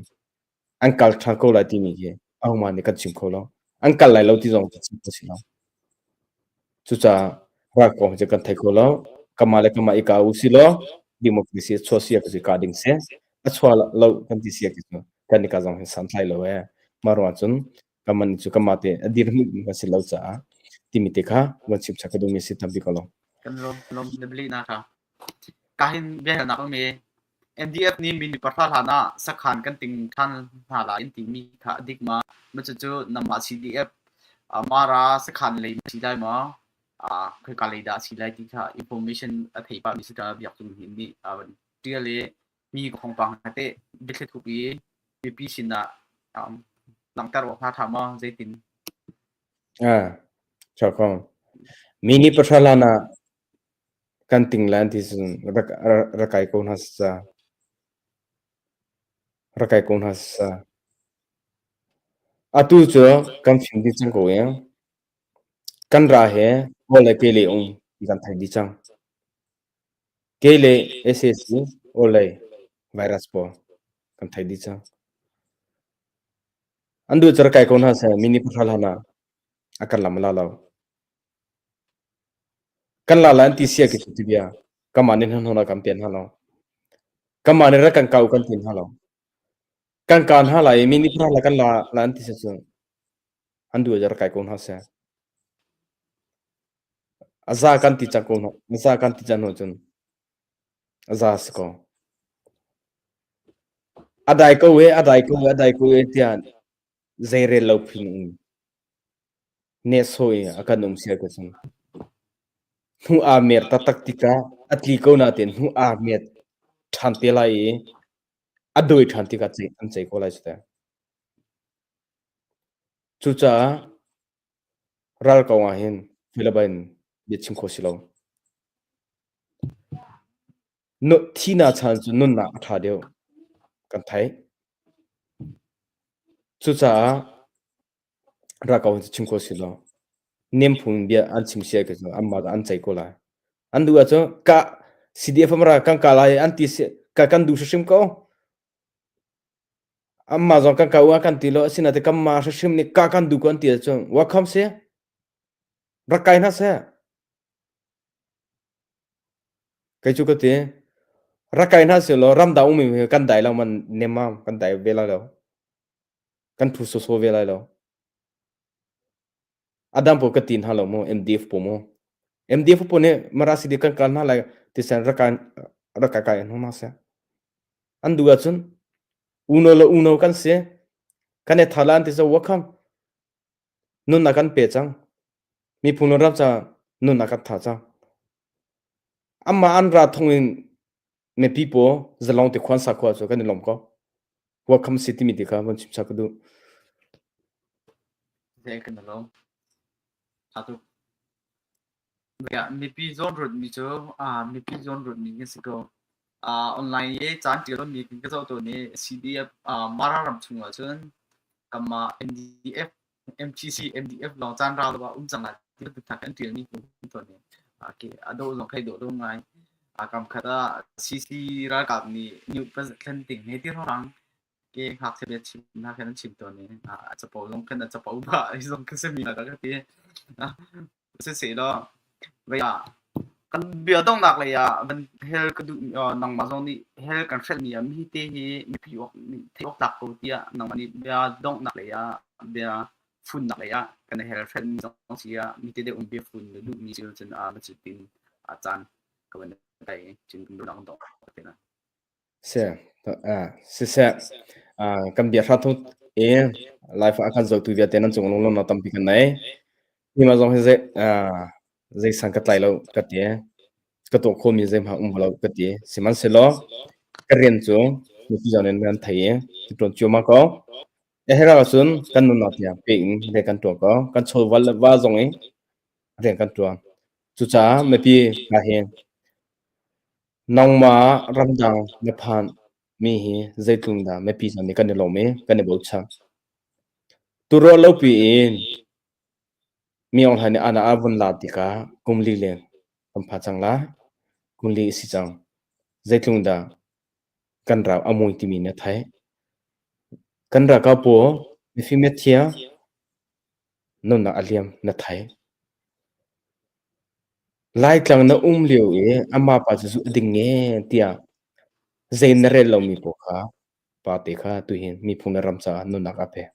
an kal ṭhan ko lai timi hi ahohmah nih kan chim kho lo. An kal lai lo ti zong kan chim kho si lo. Cucaah ral kong cu kan thei kho lo. Kanmah le kanmah i kah u si law democracy a chuah si ah kah ding si. A chuah lo kan ti si ah kan i kah zong hi santlai lo ee. Mah ruang cun kanmah nih cu kanmah te a dirhmun kan si lo caah timi te kha van chim chak ka duhmi si tampi ko lo. Kan lawm lawm na beli na kha. Ka hin biahalnak um i NDF nih minute pahra hlan ah sakhan kan ting ṭhan hna lai an timi kha a dik ma? Mah cucu nangmah CDF Mara sakhan lei na si lai maw? Khoika lei dah a si lai ti kha information a thei pahmi si ta Biak Cung Hnin nih a van ṭial i mi thawngpang he teh biathli thup i mipi sinah langhter awk hna ṭha maw? Zeitin? Ah, ṭha ko. Minute pahra hlan ah Kan ting lai an ti cun rak rak kai ko hna seh. Rak kai ko hna seh. Atu cu kan fim dih cang ko i kan ra he aw le ke le um ti kan theih dih cang. Ke le sac aw le virus pawl kan theih dih cang. An duh cu rak kai ko hna seh minute pahra hlan ah a kan lam la lo. Kan la lai an ti sia khi cu ti bia. Kanmah nih hnahnawh ah kan pian hna lo. Kanmah nih rak kan kau kan ti hna lo. Kan kaa hna lai i mi nih la kan la la an ti si cun an duh ah rak kai ko hna seh. A za kan ti cang ko hna. A za kan ti cang hnu cun a za si ko. A dai ko e, a dai ko e, a dai ko e tiah zeirel lo phing in nehsawh i a kan um sial ko cang. Hnu aa mer taktak tikah a tli ko nain hnu aa met ṭhan te lai i a dawi ṭhan tikah an ceih ko lai cu teh. Cucaah ral kong ah hin Philippine bia chim khawh si lo. Thihnak chan cu nunnak a ṭha deuh kan theih. Cucaah Ralkap cu chim khawh si lo. Nemphung bia an chim sia ke cu anmah an ceih ko lai. An duh ahcun ka CDF ra kan ka lai an ti si ka kan duh hrimhrim ko. Anmah zong kan ka u kan ti lo asinain kanmah hrimhrim nih ka kan duh ko an ti ahcun welcome si. Rak kai hna seh. Kei cu ka ti. Rak kai hna seh law ramdang ummi hi kan dai lo man nemmam kan dai ve lai lo. Kan phu sawsawh ve lai lo. A dang pawl ka ti hna lo mu, MDF pawl mu. MDF pawl nih Mara City kan kal hna lai tisen rak kai rak kai kai hna seh. An duh ahcun uno le uno kan si. Kan i tha la an ti so welcome. Nunnak kan pe cang. Miphun le ram ca nunnak kan tha cang. Amah an ra thong in mipi pawl zalong te khuan sa khua cu kan i lawm ko. Welcome si timi ti kha von chim ka duh. Zei kan lawm. Tha tuk. Mipi zawn ruat mi cu mipi zawn ruat mi kan si ko. Online i caan ṭial mi kan ka zoh tawn i CDF Mara ram chung ah cun kanmah NDF MTC MDF lawng caan rau lo ah um cang lai ti bantuk hna kan ṭialmi kan tawn i a dawh zong kai dawh lo ngai. Kam khat ah CC ralkap nih new president thlen ding he ti hrawng ke ngakchia bia chim hna khan an chim tawn i a capo zong khan a capo bah hi zong kha simi ka ti. Siseh law vei ah kan bia donghnak lei ah van hel ka duh nangmah zong nih hel kan hrelhmi ah mi te hi mipi awk nih theih awk tlak ko tiah nangmah nih bia donghnak lei ah bia funnak lei ah kan hel hrelhmi zong si ah mi te deuh in bia fun na duhmi si cun a ma cu tin a caan ka van kai cun kan dong dong te na. Si, siseh, kan bia hra thut i live ah a kan zohtu vialte nan cung lunglawmhnak tampi kan nei. Keimah zong hi zei zei san ka tlai lo ka ti. Ka tuah khawhmi zeihmanh um lo ka ti. Sihmanhsehlaw ka rian cu mipi zong nih nan thei i ka ṭuan cuahmah ko. A herh ahcun kan nunnak tiang pe in rian kan ṭuan ko. Kan chawlval le va zong i rian kan ṭuan. Cucaah mipi hna hi nangmah ramdang na phan mi hi zeitluk dah mipi zong nih kan i lawm i kan i bochan. Turuah lopi in Mi Aung Hlaing nih ana a vun lar tikah kum li leng kan pha cang lai. Kum li a si cang. Zeitluk dah kan ral a mui timi na theih. Kan ralkap pawl mifim mithiang nunnak a liam na theih. Laitlang na um lio i amah pa cu zu a ding nge tiah zei na rel lomi pawl kha pate kha tuhin miphun le ram caah nunnak a pek.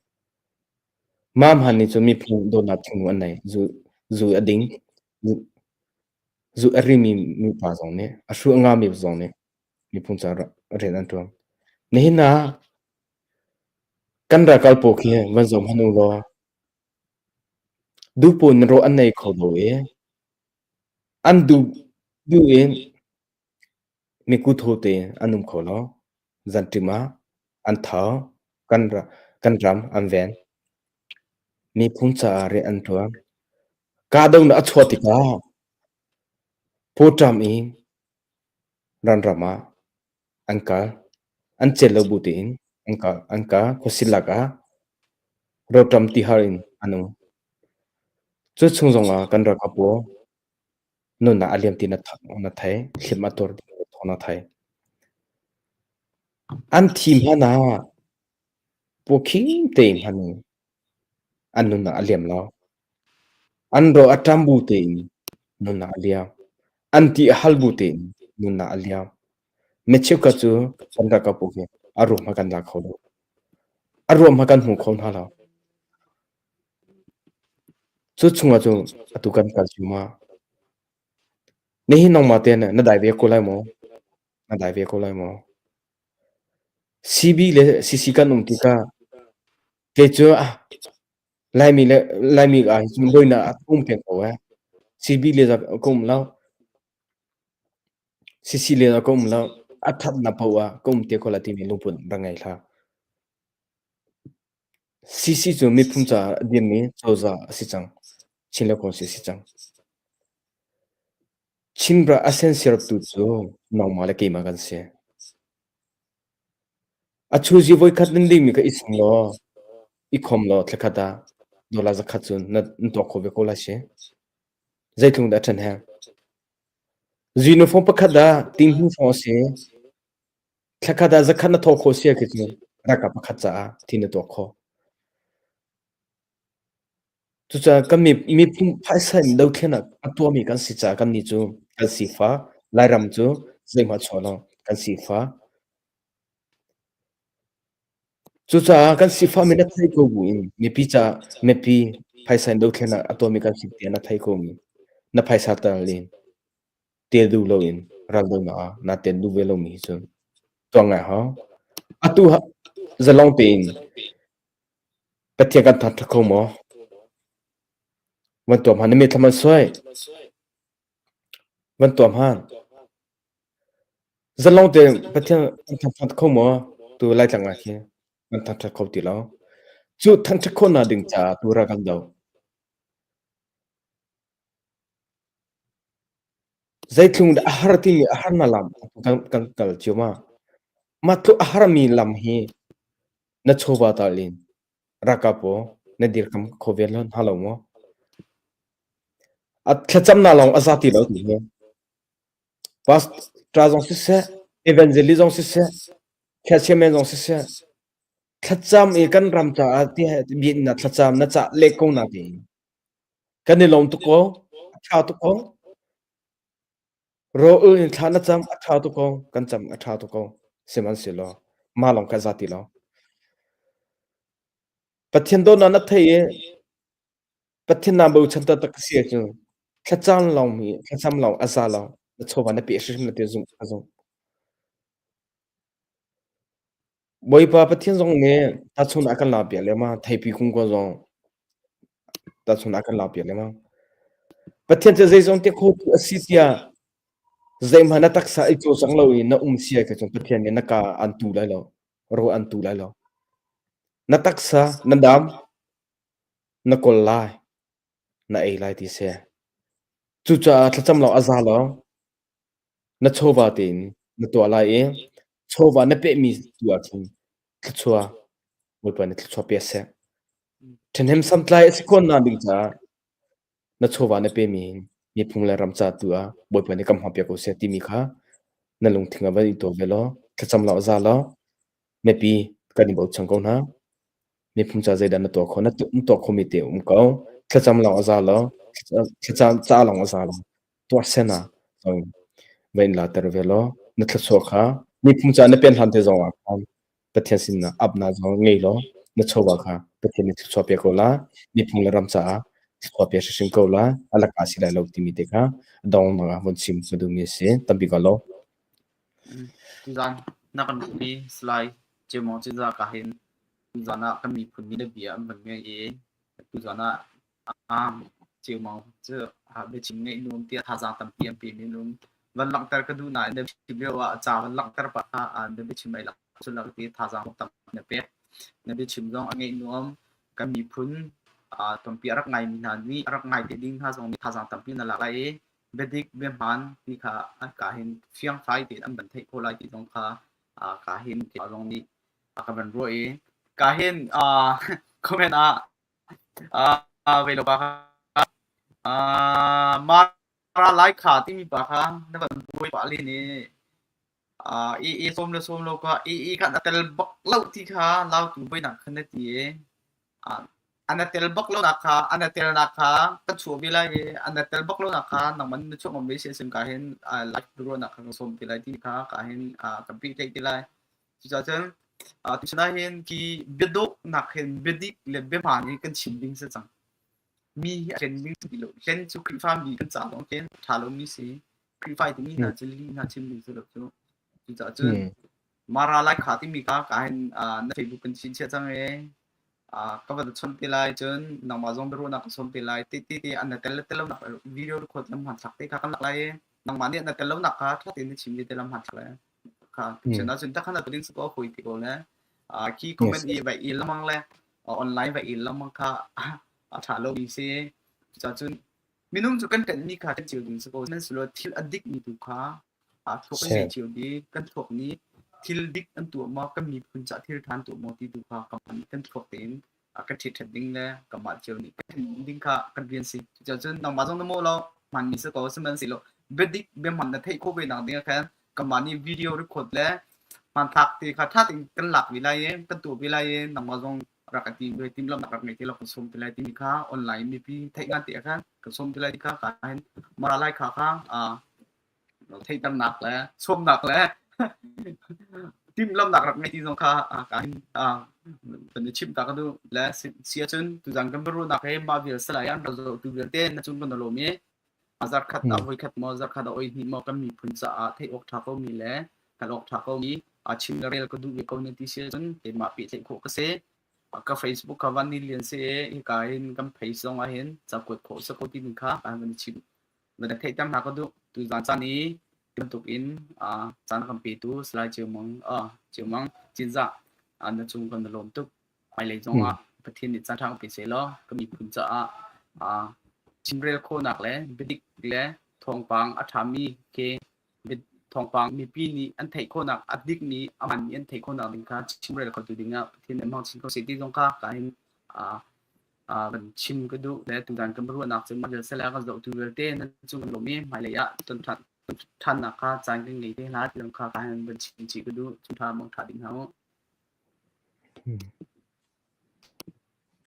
Mah hman nih cun miphun dawtnak thinlung an nei. Zu, zu a ding, zu a rimi mipa zong nih, a hru a ngami zong nih miphun caah rian an ṭuan. Nihin ah kan ralkap pawl khi van zoh hmanh u law duhpawl in rawh an nei kho lo i an duh duh in Mikutho te an um kho lo. Zanṭim ah an tho. Kan, kan ram an ven. Miphun caah rian an ṭuan. Kahdohnak a chuah tikah pawṭam in ranram ah an kal. An cel lo bu tein an kal. An kal. Khuasit lakah rawlṭam tihar in an um. Cu chung zongah kan ralkap pawl Nunnak a liam ti na thei, hlim a tuar ti thawng na thei. An thi hmanh ah pawkhim tein hman in an nunnak a liam lo. An ro a ṭam bu tein nunnak a liam. An ti a hal bu tein nunnak a liam. Mi cheukhat cu kan ralkap pawl hi a ruam hmanh kan la kho lo. A ruam hmanh kan hmu kho hna lo. Cu chungah cun atu kan kal cu ma? Nihin nangmah te na dai ve ko lai maw? Na dai ve ko lai maw? CB le CC kan um tikah kei cu ah Laimi le Laimi ah cun buainak a um peng ko eh. CB le ka um lo. CC le ka um lo. A thatnak paoh ah ka um te ko la timi lungput rak ngei hlah. CC cu miphun caah a dirmi cozah a si cang. Chin le Kawl si a si cang. Chinram a sensiartu cu nangmah le keimah kan si. A chuzi voikhat nan dingmi kha i sing law, i khom law thlakhat ah dollar zakhat cu na tuak kho ve ko lai si. Zeitluk dah a ṭhen he? Uniform pakhat ah ting hnu hrawng a si. Thlakhat ah zakhat na thawh khawh si khi cu ralkap pakhat caah thi na tuak khawh. Cucaah kan miphun phaisa in dothlennak a tuahmi kan si caah kannih cu kan sifak. Lairam cu zeihmanh chuah lo kan sifak. Cucaah kan sifahmi na thei ko buin mipi caah mipi phaisa in dothlennak a tuahmi kan si tiah na thei komi na phaisa tal in tel duh loin raldohnak ah naa tel duh ve lomi hi cu tuah ngai hau. Atu zalong tein Pathian kan thangṭhat kho maw? Van tuah hmanh na mitthlam an suai. Van tuah hmanh. Zalong tein Pathian kan thangṭhat kho maw? Tu Laitlang ah khi kan thangṭhat kho ti lo. Cu thangṭhat khawhnak ding caah tu ral kan doh. Zeitluk dah a har timi a harnak lam kan, kan kal cio ma. Mah tluk a harmi lam hi na chawva tal in ralkap pawl na dirkam kho ve hna lo maw? A thlacamnak lawng a za ti lo ti hi. Pastor zong siseh, evangelist zong siseh, chairman zong siseh, thlacam i kan ram caah tiah biakinn ah thlacam na cah leh ko na ti. Kan i lawm tuk ko. A ṭha tuk ko. Rawl in thla na cam a ṭha tuk ko. Kan cam a ṭha tuk ko. Sihmanhsehlaw mah lawng kha za ti lo. Pathian dawtnak na thei i Pathian naa bochan taktak si ahcun thlacam lawng hi thlacam lawng a za lo. Na chawva na pe hrimhrim na ti zumh ka zumh. Bawipa Pathian zong nih tahchunh a kan lakpiak lengmang. Theipi kung ko zong tahchunh a kan lakpiak lengmang. Pathian cu zeizong te khotu a si tiah zeihmanh na taksa i cawlcang lo i na um sia kha cun Pathian nih na ka an tu lai lo, rawl an tu lai lo. Na taksa na dam, na kawl lai, na ei lai ti si. Cucaah thlacam lawng a za lo. Na chawva tein na tuah lai i chawva na pehmi tu ahcun thluachuah Bawipa nih thluachuah pe seh. Ṭhahnem santlai a si khawhnak ding caah na chawva na pemi miphung le ram ca tu ah Bawipa nih kan hmangpiak ko seh timi kha na lungthin ah van i tuak ve law thlacam law za law mipi kan i bochan ko hna. Miphun ca zeidah na tuah khawh? Na tuah khawhmi te um ko. Thlacam lawng a za lo. Thlacam ca lawng a za lo. Tuah sen ah va in later ve law na thluachuah kha miphun ca na pen hlan te zong ah khan Pathian sin ah apnak zong ngei law na chawva kha Pathian nih thluachuah pe ko la. Miphun le ram caah thluachuah pe hrimhrim ko la. A laka si lai lo timi te kha dongnak ah von chim ka duhmi a si. Tampi ka lo. Tuzan na kan mi Salai Cemong Cinzah ka hin Tuzaan ah kan miphun nih bia an van ngei i tuzaan ah Ceumang cu biachim ngeih nuam tiah thazaang tampi an pemi an um. Van langhter ka duh nain na biachim lio ah ca van langhter pah ah na biachim ai lak sullam ti thazaang tam na pek. Na biachim zong a ngeih nuam. Kan miphun tampi a rak ngaimi hna nih a rak ngai te ding hna zong nih thazaang tampi na lak lai i biadik biahmaan ti kha ka hin fiangfai tein an van theih khawh lai ti zong kha ka hin zong nih ka van ruah i ka hin comment ah vei lo pa kha Mara Lai kha timi pa kha na van buai pah len i i i sawm le sawm lo kha i i kha na tel bak lo ti kha lautu buainak khan na ti i ana tel bak lo nak kha ana tel nak kha kan chuah ve lai i ana tel bak lo nak kha nangman na chuah ngam ve si asim ka hin live ruahnak kha ka sawm ti lai ti kha ka hin ka pi theih ti lai. Cucaah cun tuchun ah hin khi biadawhnak hin biadik le biahmaan hi kan chim ding si cang. Mi hi a hlen ding ti lo. Hlen cu Khrihfa mi kan ca lawng hlen ṭha lomi si. Khrihfa timi hna cu lih hna chim ding si lo cu. Cucaah cun Mara Lai kha timi kha ka hin na Facebook kan chinchiah cang i ka van chawnh te lai cun nangmah zong biaruahnak ka sawm te lai. Te te te an na tel le tel lonak video record lam hmanthlak te kha kan lak lai i nangmah nih na tel lonak kha ṭha tein na chim te lam hmanthlak lai. Kha tuchun ahcun takhan a ding ko hoi ti ko le khi comment i vai i lamang le online vai i lamang kha a tha lo mi si. Cucun minung cu kan ṭanh mi kha kan cio ding si ko. Sihmanhsehlaw thil a dik mi tu kha thluak kan ngei cio di kan thluak nih thil dik an tuah maw kan miphun ca thil ṭha an tuah maw ti tu kha kan thluak tein kan ṭhiṭhet ding le kanmah cio nih kan ding kha kan rian si. Cucun nangmah zong na mawh lo hmanmi si ko sihmanhsehlaw biadik biahman na theih khawh ve nak ding ah khan kanmah nih video record le hmanthlak te kha ṭha tein kan lak ve lai i kan tuah ve lai i nangmah zong rak ka ti ve timhlamhnak rak ngei te law kan sawm te lai timi kha online mipi theih ngan te ah khan kan sawm te lai ti kha ka hin mara lai kha kha theihternak le sawmnak le timhlamhnak rak ngei ti zong kha ka hin kan i chimh ta ka duh le si ahcun tuzan kan biaruahnak hi mah vial salai an rak zohtu vialte na cung kan lawm i zarkhat ah voikhat maw zarkhat ah oi hnih maw kan miphun caah theih awk ṭha ko mi le hngalh awk ṭha ko mi chim le rel ka duh ve ko na ti si ahcun keimah pehtlaih khawh ka si. Ka Facebook kha van ni lian si i hika hin kan page zong ah hin cakuat khawh si ko timi kha kan van chim van theihter hna ka duh. Tuzaan caan i bantuk in caan kan petu Salai Ceu Mang Ceu Mang Cinzah na cung kan lawm tuk. Hmailei zong ah Pathian nih caan ṭha kan pe seh law kan miphun caah chimrel khawhnak le biadik le thawngpang a ṭhami khi thawngpang mipi nih an theih khawhnak a dikmi a hmanmi an theih khawhnak ding kha chimrel khotu ding ah Pathian nih hmang chin ko seh ti zong kha ka hin kan chim ka duh le tutan kan ruahnak cu mah vial kan zohtu vialte nan cung kan lawm i hmailei ah ton ṭhannak kha caan kan ngei te hna ti zong kha ka hin van chim chih ka duh. Chung ṭha mang ṭha ding hna u.